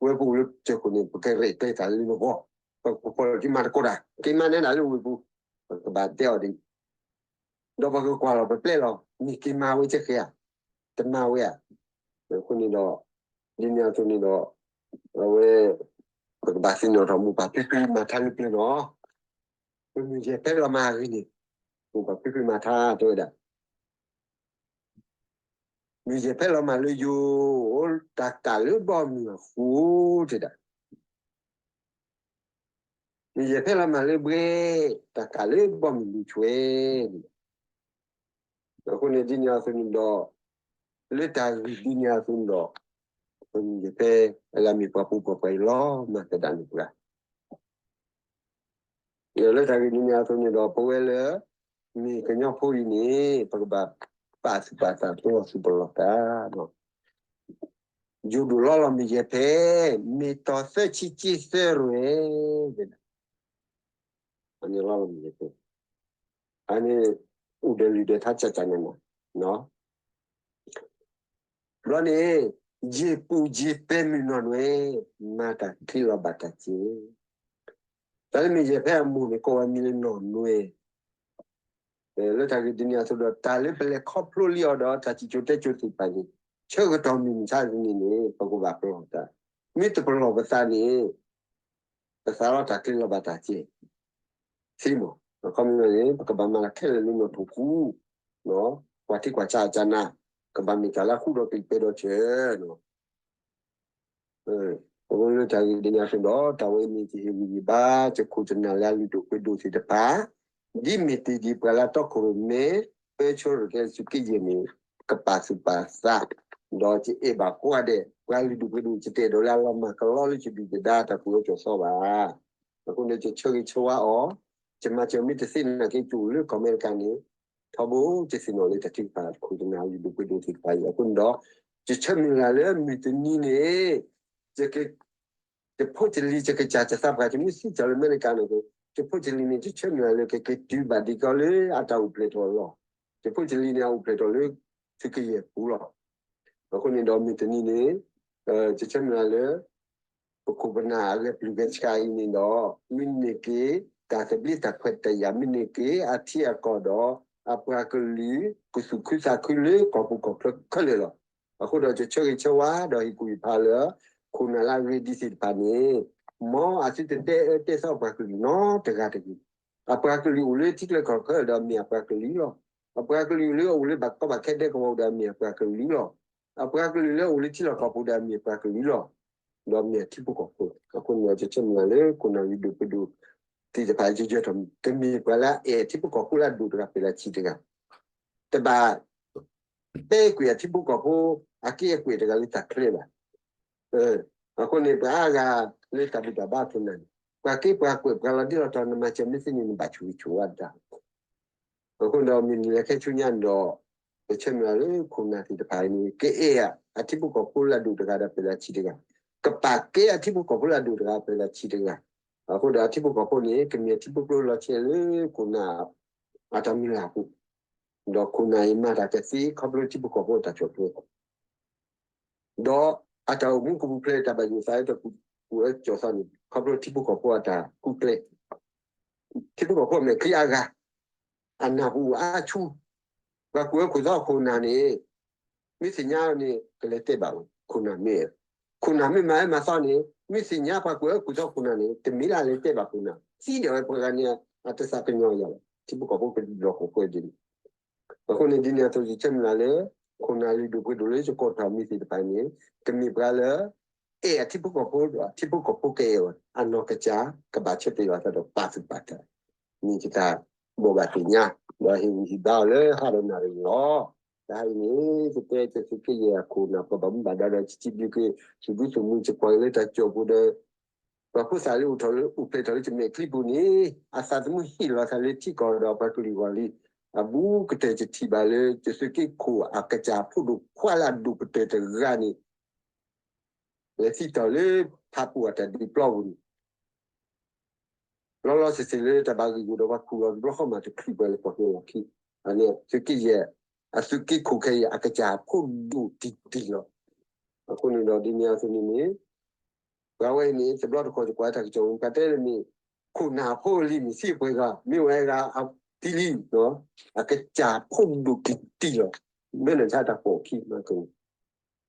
ဝဲပအိၣ်လၢကစၢၢ်ခိၣ်န့ၣ် ပကရဲၣ်ကျဲၤတၢ်လၢနဂီၢ် ပကဖီၣ်လီၤက့ၤမၤတကိးတၢ် က့ၤမၤနဲဒၣ်လၢဝ့ၢ်ပူၤ ပကဘၣ်တဲအီၤဒ် ဒီးပကကွၢ်လီၤပပျဲလီၤ မ့ၢ်က့ၤမၤဝဲကဲဃဲဧါ တမၤဝဲဧါ အဃိန့ၣ်ဒီး ဒ်န့ၣ်အသိးန့ၣ်ဒီး အဝဲ ပကဘၣ်သ့ၣ်နီၣ်ထီၣ်မိၢ်ပၢ်ဖံဖုမၤထါလၢပျၢၤနီၤ ပမ့ၢ်ယဲၢ်ဖဲလီၤမၤအဂ့ၢ်န့ၣ် မိၢ်ပၢ်ဖံဖုမၤထါတဲဝဲဒၣ် မ့ၢ်ယဲၢ်ဖဲလီၤမၤလၢယိၤ တၢ်ကးလၢဘီမုၢ်အဃိ တဲဒၣ် မ့ၢ်ယဲၢ်ဖဲလီၤမၤလၢဘှဲ တၢ်ကးလၢဘီမုၢ်လူၤဆွဲ အဃိန့ၣ်ဒ်န့ၣ်အသိးန့ၣ်ဒီး လၢတၢ်ဂ့ၢ်ဒ်န့ၣ်အသိးန့ၣ်ဒီး ပမ့ၢ်ယဲၢ်ဖဲ အလၢမ့ၢ်ပှၤဖိပှၤပှၤအံၤလီၤမၤသဒၣ်န့ၣ်ပှၤ လၢတၢ်ဂ့ၢ်ဒ်န့ၣ်အသိးန့ၣ်ဒီး ပဝဲလၢ မ့ၢ်ကညီဖိအံၤန့ၣ် ပကဘၣ်ပာ်သူၣ်ပာ်သး ပလီၢ်သူၣ်ပလီၢ်သး ယိၤဒိၣ်လီၤလီၤမ့ၢ်ယဲၢ်ဖဲ မ့ၢ်တီၤသၢဆံက့သၢရဲၣ် အန့ၣ်လီၤလီၤမ့ၢ်ယဲၢ်ဖဲ အန့ၣ် အိၣ်ဒီးလုၢ်ဒီးထါကၢ်ကၢ်နးနး ဘျီန့ၣ် ယ့ၢ်ပူၤယ့ၢ်ပဲမုၢ်နီၢ်နွဲၣ် မၤတၢ်ချ့လီၤဘၣ်တၢ်စဲး တၢ်လၢမ့ၢ်ယဲၢ်ဖဲအမိၢ်န့ၣ် ကိးဝဲမံၤလၢနီၢ်နွဲၣ် လၢတၢ်ဂ့ၢ်ဒ်န့ၣ်အသိးဒီး တၢ်လၢပလဲၤခီဖျိလံအီၤဒီး တၢ်စံၣ်စိၤတဲစိၤသ့ၣ်တဖၣ်န့ၣ် ဆၢကတီၢ်မုၢ်မဆါတနံၤန့ၣ် ပကဘၣ်ပလီၢ်သး မ့ၢ်တပလီၢ်ပသးန့ၣ် ပသးလီၤတၢ်ချ့လီၤဘၣ်တၢ်စဲး သ့မး အခီပညီန့ၣ် ပကဘၣ်မၤတၢ်ခဲလၢာ်လၢနီၢ်ထိၣ်ဃူ ကွၢ်ထံကွၢ်ဆးအကနၣ် ကဘၣ်မ့ၢ်တၢ်လၢအဃူဒီးကလံၤပဲဒီးဆၢ ပဝဲလၢတၢ်ဂ့ၢ်ဒ်န့ၣ်အသိးဒီး တၢ်ဝဲအံၤမ့ၢ်ယဟ့ၣ်ဂံၢ်ဟ့ၣ်ဘါ ယခိၣ်တနၢ်လၢအလုၢ်ဒိၣ်ပှ့ၤဒိၣ်သ့ၣ်တဖၣ် ဒ်မ့ၢ်တ့ၢ်ဒံးပှၤလၢတီခိၣ်ရိၣ်မဲ ပၢဆှၢရိၣ်ကျဲၤလၢသုးက့ယဲၢ်န့ၣ် ကပာ်သူၣ်ပာ်သး ဒီးယအဲၣ်ဘၣ်ကိးဂၤဒဲး ပှၤလုၢ်ဒိၣ်ပှ့ၤဒိၣ် ယတအဲၣ်ဒိးလၢအလီၤမၢ်ကလီလၢယဒုၣ်ယဒါတၢ်ကူၣ်အၢကူၣ်သီဘၣ်. အဃိန့ၣ် ယဆၢဂ့ၤဆၢဝါအီၤ, ယမၤစၢၤမ့ၢ်တသ့နာ်က့ ယအိၣ်လၢကီၢ်အမဲရကၤန့ၣ် ထီဘိယသ့ၣ်နီၣ်လၢတၢ်ထုကဖၣ်ခိၣ်တနၢ်လုၢ်ဒိၣ်ပှ့ၤဒိၣ်သ့ၣ်တဖၣ်အံၤ အဃိန့ၣ်ဒီး ယဆၢမုၢ်လၢ်လၢမုၢ်တနံၤန့ၣ် ယဖိယလံၤ ယကစၢ်ယသးပှၢ် ယမ့ၢ်သံကွၢ်လၢအမဲရကၤန့ၣ် ယဖိယလံၤန့ၣ် ယဆၢမုၢ်လၢ်လၢကက့ၤတုၤဘၣ်ဒံးကီလၢအတၢ်အိၣ်ဖျဲၣ်ထီၣ်အလီၢ်, ယဖိယလံၤန့ၣ် အအိၣ်ဖျဲၣ်ထီၣ်လၢသုးက့ယဲၢ်ပူၤလီၤ. အဃိန့ၣ်ဒီးမုၢ်တနံၤန့ၣ် ယဆၢမုၢ်လၢ်လၢ ပခိၣ်ပနၢ်အဂဲၤပျုၢ်ဂဲၤဆှးအံၤန့ၣ်ဒီး မ့ၢ်န့ၢ်က့ၤ တၢ်သဘျ့တၢ်ခွဲးတၢ်ယာ် မ့ၢ်န့ၢ်က့ၤအထံအကီၢ်ဒီး အပှၤကလုာ် ကသူၣ်ခုသးခုလၢကီၢ်ပူၤကီၢ်ချၢခဲလၢာ်လီၤ. အဃိဒီးယဆၢဂ့ၤဆၢဝါ ဒီးဟ့ၣ်ကူၣ်ဟ့ၣ်ဖးလၢ ခိၣ်နၢ်လၢအဂ့ၤဒံးသ့ၣ်တဖၣ်န့ၣ် မ်အသုတတဲအၢတဲသီအပှၤကလုာ်နီတဂၤတဂ့ၤ. အပှၤကလုာ်အိၣ်လၢထံချၢကီၢ်ချၢဒီးမ့ၢ်အပှၤကလုာ်လီၤ. အပှၤကလုာ်လၢအအိၣ်လၢဘၣ်ကီဘၣ်ခဲဒဲကဝီၤဒီးမ့ၢ်အပှၤကလုာ်လီၤ. အပှၤကလုာ်လၢအအိၣ်လၢထံလီၢ်ကီၢ်ပူၤဒီးမ့ၢ်အပှၤကလုာ်လီၤ. ဒီးမ့ၢ်အထံဖိကီၢ်ဖိ, အဃိန့ၣ် ယဆၢမုၢ်လၢ်လၢ ခိၣ်နၢ်လုၢ်ဒိၣ်ပှ့ၤဒိၣ်သ့ၣ်တဖၣ် ယယၢၤထီၣ် တမ့ၢ်ပှၤလၢအအဲၣ်အထံဖိကီၢ်ဖိလၢအဒိၣ်တဂၤပှဲၤလၢဆံးတဂၤ, တဘၣ် တဲကွံာ်အထံဖိကီၢ်ဖိ အက့အကွဲၢ်တဂၤလၢတၢ်ချၢဘၣ်. အဃိန့ၣ် ပှၤအါဂၤလၢတၢ်ဘူၣ်တၢ်ဘါခိၣ်နၢ်န့ၣ် ပှၤက့ပှၤကွဲၢ်ပှၤလီၤဒ်လီၤတီၤ နမၤစၢၤမ့ၢ်သ့န့ၣ် နဘၣ်ဆိၣ်ဂ့ၤဆိၣ်ဝါတၢ် အဃိဒီးမ့ၢ်နံၤလၢခဲဆူညါန့ၣ်ဒီး ပဆၢမုၢ်လၢ်လၢခိၣ်နၢ်သ့ၣ်တဖၣ်အံၤန့ၣ် ကအဲၣ်အထံဖိကီၢ်ဖိလၢအဒိၣ်တဂၤဒီးပှဲၤလၢဆံးတဂၤ, ကပာ်ကဲအထံဖိကီၢ်ဖိလၢအဒိၣ်တဂၤပှဲၤလၢဆံးတဂၤ, အဃိဒီးအထံဖိကီၢ်ဖိန့ၣ် ကမ့ၢ်အထံဖိကျိလီၤဆဲးလၢခိၣ်နၢ်အတၢ်မုၢ်လၢ်အပူၤ, ဒီးခိၣ်နၢ်အံၤမၤတၢ်ကသ့ခီဖျိထံဖိကီၢ်ဖိအတၢ်ဆီၣ်ထွဲ ဒီးအတၢ်အိၣ်မူကပူၤဖျဲးတၢ်ဘၣ်ယိၣ်သးအတၢ်ကူၣ်အၢကူၣ်သီန့ၣ် ခီဖျိထံဖိကီၢ်ဖိအတၢ်ကူၣ်ကျဲ, ထံဖိကီၢ်ဖိအမဲာ်ချံအါဂၤ, အနၢ်ပူၤအါဆူ, ပှၤကူၣ်အၢကူၣ်သီခိၣ်နၢ်န့ၣ် မ့ၢ်သ့ၣ်ညါန့ၣ် ကလဲၤတဲဘၣ်ဝဲခိၣ်နၢ်မ့ၢ်, ခိၣ်နၢ်မ့ၢ်မၤအၢမၤသီန့ၣ် မ့ၢ်သ့ၣ်ညါပှၤကူၣ်အၢကူၣ်သီခိၣ်နၢ်န့ၣ် တမ့ၢ်လၢအလဲၤတဲဘၣ်ခိၣ်နၢ် သံဒၣ်ဝဲပှၤဂၤန့ၣ် အတသးကညီၤယၤဘၣ် ထံဖိကီၢ်ဖိကဒုးလီၢ်ခိၣ်ဃိဒ်န့ၣ် အဃိန့ၣ်ဒ်န့ၣ်အသိးယဆၢမုၢ်လၢ်လၢ ခိၣ်နၢ်လုၢ်ဒိၣ်ပှ့ၤဒိၣ်လၢယကိးထီၣ်မံၤသ့ၣ်တဖၣ်န့ၣ် ကမ့ၢ်ပှၤလၢ အဲၣ်အထံဖိကီၢ်ဖိဒီးအထံဖိကီၢ်ဖိကအဲၣ်အီၤ အနီၢ်ကစၢ် ကဘၣ်ဆၢတဲာ်လီၤသးဒီးပာ်သူၣ်ပာ်သး မ့ၢ်ယတၢ်ဘိးဘၣ်သ့ၣ်ညါ ဒီးဟ့ၣ်ဂံၢ်ဟ့ၣ်ဘါအီၤလၢဟါဒီးနၣ်ရံၣ်လီၤ. တဟါအံၤန့ၣ် ယတဲကသုးက့ယဲၢ်အခိၣ်နၢ်ပှၤဘၣ်မူဘၣ်ဒါဒီး ယစံးဘျုးက့ၤ စံးဘျုးသုးမုၢ် ယကွၢ်က့ၤလၢတၢ်ကၠီၣ်ပူၤဒီး ပှၤဖိသၣ်လၢအိၣ်ထီၣ်လၢအိၣ်ဖျဲၣ်ထီၣ်လၢယမဲာ်ချံပူၤန့ၣ် အသးသမူဟ့ၣ်လီၤသးလၢထံကီၢ်ဒီးပှၤကလုာ်အဂီၢ်လံ. အဘူးကတၢၢ်ယထံၣ်ဘၣ်လၢ ယသုးက့ခိၣ်အကစၢ်ဖိဒိၣ်ခွါလၢအဒိၣ်ကတၢၢ်တဂၤန့ၣ် လဲၤစံၣ်တဲၤလၢဖးပူၤအတၢ်ဒုးပျီပူၤန့ၣ် လီၤလီၤဆ့ဆ့လၢတၢ်ဘၣ်ဂံၢ်ဂူာ်ဒီးပှၤခူၣ်လီၤတဘျီဃီမးတချုးပှၤလဲၤပိာ်ကျဲလီၢ်ခံ, အန့ၣ် သုးက့ယဲၢ်, အသုးက့ခိၣ်ခဲအံၤ အကစၢ်ဖိဒိၣ်တံၢ်တံၢ်လီၤ. အဃိန့ၣ်ဒီးဒ်န့ၣ်အသိးန့ၣ်န့ၣ် ပှၤဝဲအံၤန့ၣ် တဘျီတခီၣ်ယကွၢ်တၢ်ကစီၣ် ပှၤတဲလၢမ့ၢ် ခိၣ်နၢ်ဖိလံမ့ၢ်စံးပှဲၤဂၤ မ့ၢ်ဝဲဂၤအတံၢ်လံ, အကစၢ်ဖိဒိၣ်တံၢ်တံၢ်လီၤ. မ့ၢ်နဆါတၢ်ပိာ်ခံမးကန့ၣ်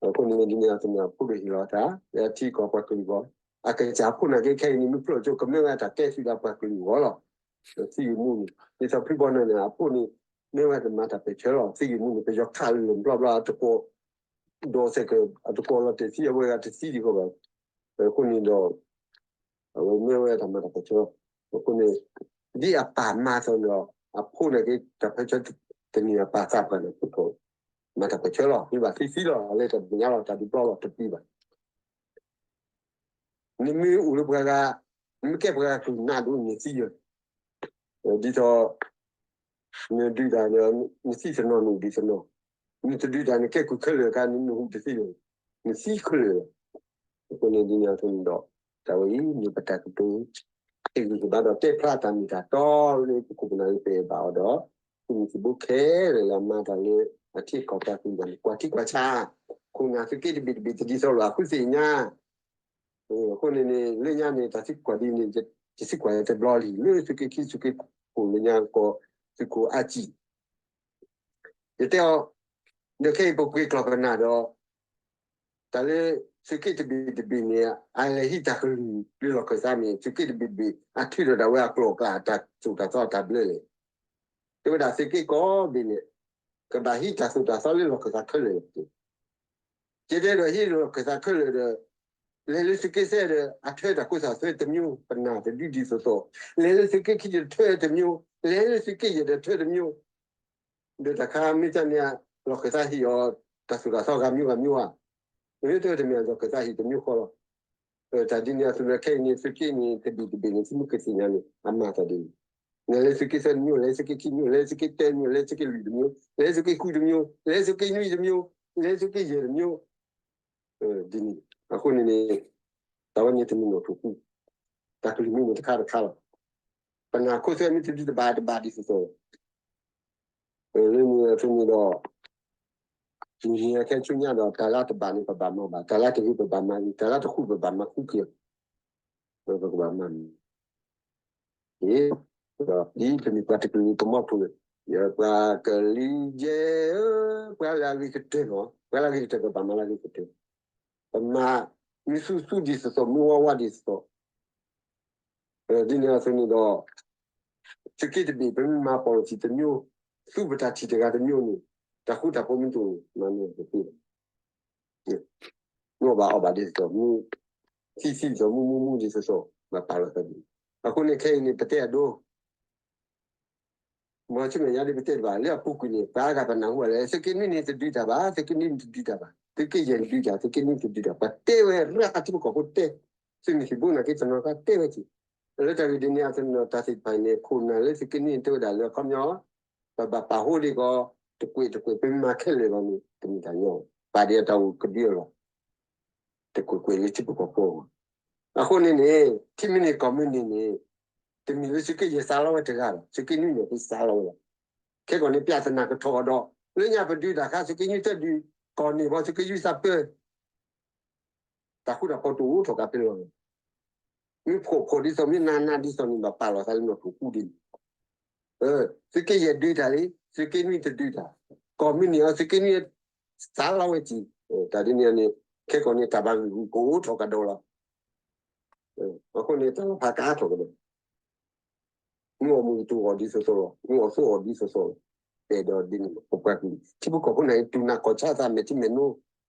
အဃိန့ၣ်ဒ်န့ၣ်အသိးန့ၣ် အဖိဒိၣ်ဟ့ၣ်လီၤတၢ် လၢအထံကီၢ်ပှၤကလုာ်အဂီၢ်, အကစၢ်ဖိနာ်က့ခဲအံၤန့ၣ် မ့ၢ်ဖျိၣ်ကၠိကမ့ၢ်ဝဲတၢ်ကဲသုးဒီးပှၤကလုာ်အဂီၢ်လီၤ. သံဂ့ၢ်မူန့ၣ် ဒ်သိးဖုဘီနၢ်န့ၣ် အဖိန့ၣ် မ့ၢ်ဝဲတမၤတၢ်ပၢၢ်ဆၢလီၤ. သံဂ့ၢ်မူန့ၣ် ပယီၤခးလၢာ်ဘျီဘျီ အတကိး ဒီးစဲးကၢး အတကိးလီၤတဲာ်သံအဝဲဂၤတသံဒံးဃီဘၣ်. အဃိန့ၣ်ဒီး အဝဲမ့ၢ်ဝဲတၢ်မၤတၢ်ပၢၢ်ဆၢလီၤ. အဃိန့ၣ် ဒ်အပၢ်မၤအသိးန့ၣ်ဒီး အဖိန့ၣ်က့ တၢ်ပၢၢ်ဆၢတန့ၢ်အပၢ်သးပှၢ်န့ၣ် မၤတၢ်ပၢၢ်ဆၢလီၤ. မ့ၢ်ဘၣ်သံသံလီၤ လၢတၢ်မဲာ်ညါလီၤ တၢ်ဒုးပျီလီၤတပံၤဘၣ်. နမ့ၢ်အိၣ်လၢပှၤဂၤ, နမ့ၢ်ကဲပှၤဂၤကလုၢ်နးဒိၣ်န့ၣ်သံယၤ, ဒ်သိး နဒုးတၢ်န့ၣ် နသံသနီၣ်နအိၣ်ဒံးသနီၣ်, နတဒုးတၢ်န့ၣ် ကဲကုၢ်ခဲလၢာ်အခါ နဟူးတသ့လၢၤ, နသံခဲလၢာ်လီၤ. အဃိန့ၣ်ဒ်န့ၣ်အသိးန့ၣ်ဒီး တၢ်ဝဲအံၤန့ၣ်ပတၢ်ကတိၤ ဟ့ၣ်ဂံၢ်ဟ့ၣ်ဘါဒီးတဲဖျါတၢ်မ့ၢ်တၢ်တီလၢပခိၣ်ပနၢ်လၢပအဲၣ်ဘၣ်အီၤဒီး သုးမုၢ်သံၣ်ဘိခဲလၢာ်လၢအမၤတၢ်လၢအထံကီၢ်ပှၤကလုာ်န့ၣ် ကွၢ်ထံကွၢ်ဆး, ခိၣ်နၢ်သုးက့တဘ့ၣ်တဘ့ၣ်တဒ်သိးလိာ်အဃုသ့ၣ်ညါ အဃိန့ၣ်န့ၣ် လၢညါန့ၣ် တၢ်သံကွၢ်ဒ်န့ၣ် ယသံကွၢ်ယၤတဘျီလံ လၢသုးက့ခံသုးက့ခိၣ်လၢညါကီၢ် သုးခိၣ်အါကံၣ် ယတဲအီၤ, ဒီးခဲအံၤပပှ့ၤကျီၢ်ပနၢ်ဒီး တၢ်လၢသုးက့တဘ့ၣ်တဘ့ၣ်န့ၣ် အလဲၤဟံးတၢ်ကလုၢ်လၢလီၢ်ခၢၣ်သးန့ၣ် သုးက့တဘ့ၣ်တဘ့ၣ် အထုးထီၣ်ဒၣ်ဝဲအကျိာ်အကျဲအတၢ်သိၣ်တၢ်သီအတၢ်ဘျၢလံ. တဲဝဲဒၣ်သုးက့ကိးဘ့ၣ်န့ၣ် ကဘၣ်ဟံးတၢ်သိၣ်တၢ်သီလၢလီၢ်ခၢၣ်သးခဲလၢာ်လီၤ. ကဲတဲဒီးဟံးလီၢ်ခၢၣ်သးခဲလၢာ်ဒီး လဲၤလၢသုးက့သၢဒီး အထွဲတၢ်ခိၣ်သၣ်ထွဲတမျိုး, ပနၢ်တဒုဒ်သိးသိး, လဲၤလၢသုးက့ခံဒီးထွဲတမျိုး, လဲၤလၢသုးက့ယဲၢ်ဒီးထွဲတမျိုး, ဒီးတၢ်ခါမ့ၢ်တၢ်န့ၣ် လီၢ်ခၢၣ်သးဟံးအီၤ တၢ်သိၣ်တၢ်သီဂၤမျိုးဂၤမျိုးဧါ, မ့ၢ်တဲတမ့ၢ်လီၢ်ခၢၣ်သးဟံးတမျိုးဃီလီၤ. တၢ်ဒ်န့ၣ်အသိးလၢခဲအံၤန့ၣ် သုးက့န့ၣ် တဘ့ၣ်တဘ့ၣ်န့ၣ် သုမ့ၢ်ကသ့ၣ်ညါန့ၣ် အမၤသးဒ်န့ၣ်, လဲၤလၢသုးက့သၢတမျိုး, လဲၤသုးက့ခံတမျိုး, လဲၤသုးက့တၢတမျိုး, လဲၤသုးက့လွံၢ်တမျိုး, လဲၤသုးက့ဃုတမျိုး, လဲၤသုးက့နွံတမျိုး, လဲၤသုးက့ယဲၢ်တမျိုး ဒ်န့ၣ်, အဃိန့ၣ်န့ၣ် တၢ်ဝဲန့ၣ်တမ့ၢ်နီၣ်ထိၣ်ဃူ, တၢ်ကလုၢ်မ့ၢ်န့ၣ်တခါတခါလီၤ. ပနၢ်ခိသွဲမ့ၢ်တဒုတဘၣ်တဘၣ်ဒ်သိးသိး, လၢန့ၣ်အသိးန့ၣ်ဒီး မ့ၢ်န့ၣ်အခဲဆူညါဒီး တၢ်လၢတဘၣ်န့ၣ် ပဘၣ်မၤဘၣ်, တၢ်လၢတဂ့ၤပဘၣ်မၤဂ့ၤ, တၢ်လၢတဃူပဘၣ်မၤဃူက့ၤ, ပကဘၣ်မၤန့ၣ် ဒ်ပမ့ၢ်ပှၤတကလုာ်ပမီၢ်ဖိ, ပှၤကလံၤယဲၢ်ဧၢ, ပှၤလၢအဂ့ၤကတၢၢ်လီၤ, ပှၤလၢအဂ့ၤကတၢၢ် ပဘၣ်မၤလၢအဂ့ၤကတၢၢ်, ပမၤမ့ၢ်သူသူဒ်သိးသိး မ့ၢ်ဝါဝါဒ်သိးသိး, ဒ်န့ၣ်အသိးန့ၣ်ဒီး သုးက့တဘ့ၣ် ပမ့ၢ်မၤ policy တမျိုး, သူပတၢ်ထံၣ်တဂၤတမျိုးန့ၣ် တၢ်ဃူတၢ်ဖိးမ့ၢ်တအိၣ် မၤန့ၢ်တသ့ဘၣ်. မ့ၢ်အီၣ်ဘၣ်အီၣ်ဘၣ်ဒ်သိးသိး, မ့ၢ်သံသံဒ်သိး, မူမူမူဒ်သိးသိး, ဘၣ်ပာ်လီၤသးဒ်န့ၣ်. အဃိန့ၣ် ခဲအံၤန့ၣ် ပတဲအဒိ မ်ဆူမဲာ်ညါဒ်ပတဲတဘၣ် လၢအပူၤကွံာ်န့ၣ် ပှၤအါဂၤပနၢ်ဟူဘၣ်လၢ သုးက့နွံန့ၣ်တဒုးတၢ်ဘၣ်, သုးက့နွံန့ၣ်တဒုးတၢ်ဘၣ်, သုးက့ယဲၢ်န့ၣ်ဒုးတၢ်, သုးက့နွံတဒုးတၢ်, ပှၤတဲဝဲရၢ်ထံဖိကီၢ်ဖိတဲ, သုးမုၢ်သံၣ်ဘိနာ်က့တနီၤခါတဲဝဲက့ၤ, လၢတၢ်ဂ့ၢ်ဒ်န့ၣ်အသိးန့ၣ်ဒီး တၢ်သ့ၣ်တဖၣ်အံၤန့ၣ် ခိၣ်နၢ်လၢသုးက့နွံတဲဝဲဒၣ်လၢအခီပညီ ပဘၣ်ပာ်ဟိဒ်ကီး တကွဲးတကွဲး ပမ့ၢ်မၤခဲလၢာ်လီၤန့ၣ် တမ့ၢ်တၢ်ညီ, ပာ်ဒ်အတၢ်အိၣ်ကဒုအလီၢ် တကွဲးကွဲးလၢထံဖိကီၢ်ဖိအဂီၢ်. အဃိန့ၣ်န့ၣ် ထံမ့ၢ်န့ၢ်ကီၢ်မ့ၢ်န့ၢ်န့ၣ် တမ့ၢ်လၢသုးက့ယဲၢ်စးလီၤဝဲတဂၤဘၣ်, သုးက့နွံန့ၣ် သုးစးလီၤဝဲလီၤ. ခဲကီးန့ၣ် ပျၢ်သနာ်ကထီၣ်အီၤဒီး လၢညါပဒုးတၢ်ခါ သုးက့နွံတဒုး, ကီၢ်န့ၣ်ဘီ သုးက့ယုၢ်သးပၢ တၢ်ဃူတၢ်ဖိးတအိၣ်ထီၣ်ကးဖဲလီၤ. မ့ၢ်ဖိးဖိးဒ်သိး မ့ၢ်နးနးဒ်သိးန့ၣ် ဘၣ်ပာ်လီၤသးလၢနီၣ်ထိၣ်ဃူဒ်န့ၣ်, သုးက့ယဲၢ်ဒုးတၢ်လံ, သုးက့နွံတဒုးတၢ်, ကီၢ်မ့ၢ်န့ၢ်အီၤ သုးက့နွံ စးလီၤဝဲက့ၤ, တၢ်ဒ်န့ၣ်န့ၣ် ခဲကီးန့ၣ် တၢ်ဘၣ်ဂံၢ်ဂူာ်ကအိၣ်ထီၣ်ကဒီးလီၤ. အဃိန့ၣ် တၢ်လီၤဖးကအါထီၣ်ကဒီး မ့ၢ်အီၣ်မ့ၢ်ကတူၢ်အီၤဒ်သိးသိးလီၤ, မ့ၢ်အီၣ်သိအီၤဒ်သိးသိးလီၤ. ပအဲၣ်ဒိးဒ်န့ၣ် ပပှၤကလုာ် ထံဖိကီၢ်ဖိန့ၣ် တူၢ်နၢ်ကီၢ်ဆါသးမဲာ်ထံမဲာ်နိ,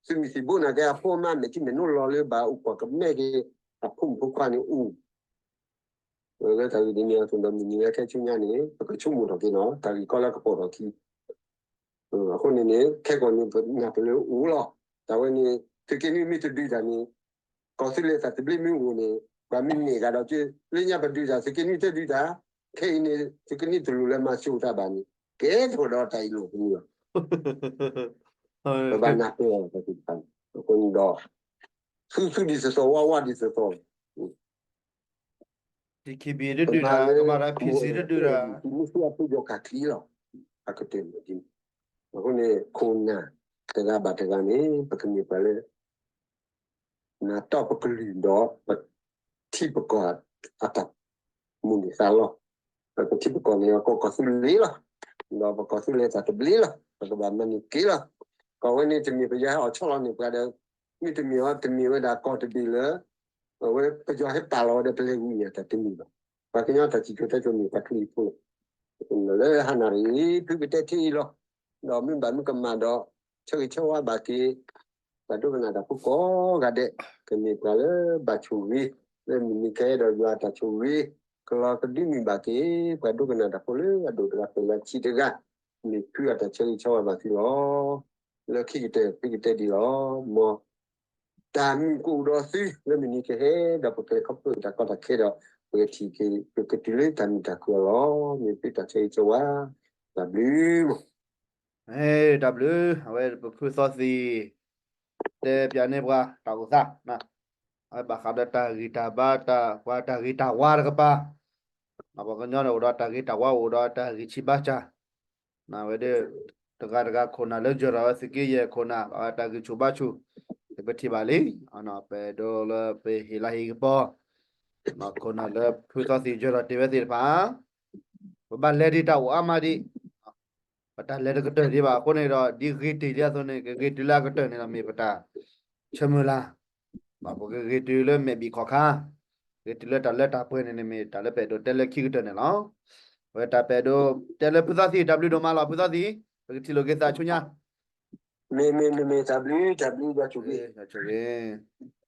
သုးမုၢ်သံၣ်ဘိနာ်က့အဖိအမါမဲာ်ထံမဲာ်နိလီၤလၢဘၣ်အိၣ်ကွၢ်ကမဲက့ၤ အဖိမုၣ်ဖိခွါန့ၣ်အိၣ်, လၢတၢ်ဂ့ၢ်ဒ်န့ၣ်အသိးဒီး မုၢ်နံၤလၢခဲဆူညါန့ၣ် ပကဆိကမိၣ်ထီၣ်က့ၤနီၤ တၢ်ဂ့ၢ်ကီလၢကပိာ်ထီၣ်ခံ အဃိန့ၣ်န့ၣ် ခဲကီးန့ၣ် ပနၢ်ပလၢအိၣ်လီၤ. တၢ်ဝဲန့ၣ် သုးက့နွံမ့ၢ်တဒုးတၢ်န့ၣ် ကီၢ်သူလ့ၤသးတဘျ့မ့ၢ်အိၣ်န့ၣ် ပှၤမ့ၢ်န့ၢ်ဂၤဒီးက့ လၢညါပဒုးတၢ် သုးက့နွံတဒုးတၢ်, ခဲအံၤန့ၣ် သုးက့နွံတလိၣ်လၢမၤဆိတၢ်ဘၣ်န့ၣ် ကဲထီၣ်ဒီးတၢ်အံၤလိာ်ပူၤလီၤ. ပဘၣ်နၢ်ပၢၢ်အီၤတၢ်သ့ၣ်တဖၣ်န့ၣ် အဃိန့ၣ်ဒီး သူသူဒ်သိးသိး ဝါဝါဒ်သိးသိး, ဒ်ခံဘံၣ်တဒုၣ်တၢ် ကမၤဒီး ဖံစံတဒုၣ်တၢ်, မ့ၢ်သူအပူၤဒီးကးချံလီၤ, အကတၢၢ်န့ၣ်, အဃိန့ၣ် ခိၣ်နၢ်တဂၤဘၣ်တဂၤန့ၣ် ပကမ့ၢ်ပှၤလၢ နၢ်တီၢ်ပကလုၢ်ဒီး ပထံပကီၢ်အတၢ်မုၢ်လၢ်သးလီၤ. ပထံပကီၢ်န့ၣ် ပကီၢ်သူလ့ၤလီၤ. ဒီးပကီၢ်သူလ့ၤတၢ်တဘျ့လီၤ. ပကဘၣ်မၤန့ၢ်က့ၤလီၤ. ကီၢ်ဝဲန့ၣ်တမ့ၢ်ပယီၤဟဲအိးဆီလီၤန့ၢ်ပှၤဒီး မ့တမ့ၢ်အီၤတမ့ၢ်ဝဲဒၣ်ကီၢ်တဘ့ၣ်လၢ အဝဲပယီၤဟဲပာ်လီၤဝဲဒီးပလဲၤဂုာ်န့ၣ် တၢ်တမ့ၢ်ဘၣ်. ပှၤကညီတၢ်စံၣ်စိၤတဲစိၤန့ၣ် ပှၤကလုၢ်ဖိ လၢဟါနၣ်ရံၣ် ဖုကတဲထံအံၤလီၤ. ဒီးမ့ၢ်ဘၣ်မ့ၢ်ကမၣ်ဒီး ဆၢဂ့ၤဆၢဝါဘၣ်က့ၤ ပှၤဒိကနၣ်တၢ်ဖိကိးဂၤဒဲး, ကမ့ၢ်ပှၤလၢဘၣ်ဆိၣ်ဂ့ၤ လၢမုၢ်နံၤကဟဲဒီးယွၤအတၢ်ဆိၣ်ဂ့ၤ ကလီၤကဒုးမုာ်ဘၣ်က့ၤ ပှၤဒိကနၣ်တၢ်ဖိလၢအဒိၣ်တဂၤပှဲၤလၢအဆံးတဂၤ, မ့ၢ်ဖုအတၢ်ဆၢဂ့ၤဆၢဝါဘၣ်သုလီၤ. လၢခံကတၢၢ် ဖုကတဲဒ်လီၤ. မ် တၢ်မုာ်ကအိၣ်ဒီးသု လၢမုၢ်နံၤကဟဲ ဒီးပကလဲၤခီဖျိတၢ်ကီတၢ်ခဲဒီး ပကထံၣ်က့ၤ ပကတုၤလၢတၢ်မုာ်တၢ်ခုၣ်အလီၢ်, မ့ၢ်ဖုတၢ်ဆၢဂ့ၤဆၢဝါ, တၢ်ဘျုးမး. တၢ်ဘျုး, အဝဲပဖုသီသံၣ် တဲပၠးန့ၢ်ပှၤတၢ်အိၣ်သး, အဝဲဘၣ်ဃးဒီးတၢ်ဂံၢ်တၢ်ဘါ တၢ်ပှၤတၢ်ဂ့ၤတၢ်ဝါတကပၤ, ပှၤကညီန့ၣ်အိၣ်ဒီးတၢ်ဂ့ၤတၢ်ဝါ အိၣ်ဒီးတၢ်ဂံၢ်ဆံးဘါစၢ် ဝဲဒၣ် တဂၤတဂၤခိၣ်နၢ်လၢယၢၤထီၣ်ဝဲသုးက့ယဲၢ်ခိၣ်နၢ် အတၢ်ဂံၢ်ဆူၣ်ဘါဆူၣ် ပထံၣ်ဘၣ်လံ. ပအဲၣ်ဒိးလၢပဟ့ၣ်လၤဟ့ၣ်ကပီၤ ခိၣ်နၢ်လၢဖုသီသံၣ်ယၢၤထီၣ်တ့ၢ်ဝဲသ့ၣ်တဖၣ် ပဘၣ်လဲၤဒံးတၢ်အိၣ်အါမးဒံး, ပတၢ်လဲၤတကတၢၢ်ဒံးဘၣ်အဃိန့ၣ်ဒီး ဒ်ဂ့ၤတ့ၢ်လံအသိးန့ၣ် ကဂ့ၤတုၤလၢအကတၢၢ်န့ၣ်ဒီးမ့ၢ်ပတၢ်ဆၢမုၢ်လၢ် ပကဂ့ၤတုၤလၢမဲာ်ဘံၣ်ခီၣ်ခါ, ဂ့ၤတုၤလၢတၢ်လၢတၢ်ပှဲၤန့ၣ်န့ၣ် မ့ၢ်တၢ်လၢပအဲၣ်ဒိးတဲလၢခံကတၢၢ်န့ၣ်လီၤ. ဝဲတၢ်ပအဲၣ်ဒိးတဲလၢဖုသီသံၣ် တၢ်ဘျုးဒိၣ်မးလီၤ ဖုသီသံၣ်, ပကထံၣ်လိာ်က့ၤသးဆူညါ, မ့ၢ်မ့ၢ်မ့ၢ်မ့ၢ် တၢ်ဘျုးတၢ်ဘျုး ယွၤဆိၣ်ဂ့ၤ, ယွၤဆိၣ်ဂ့ၤ.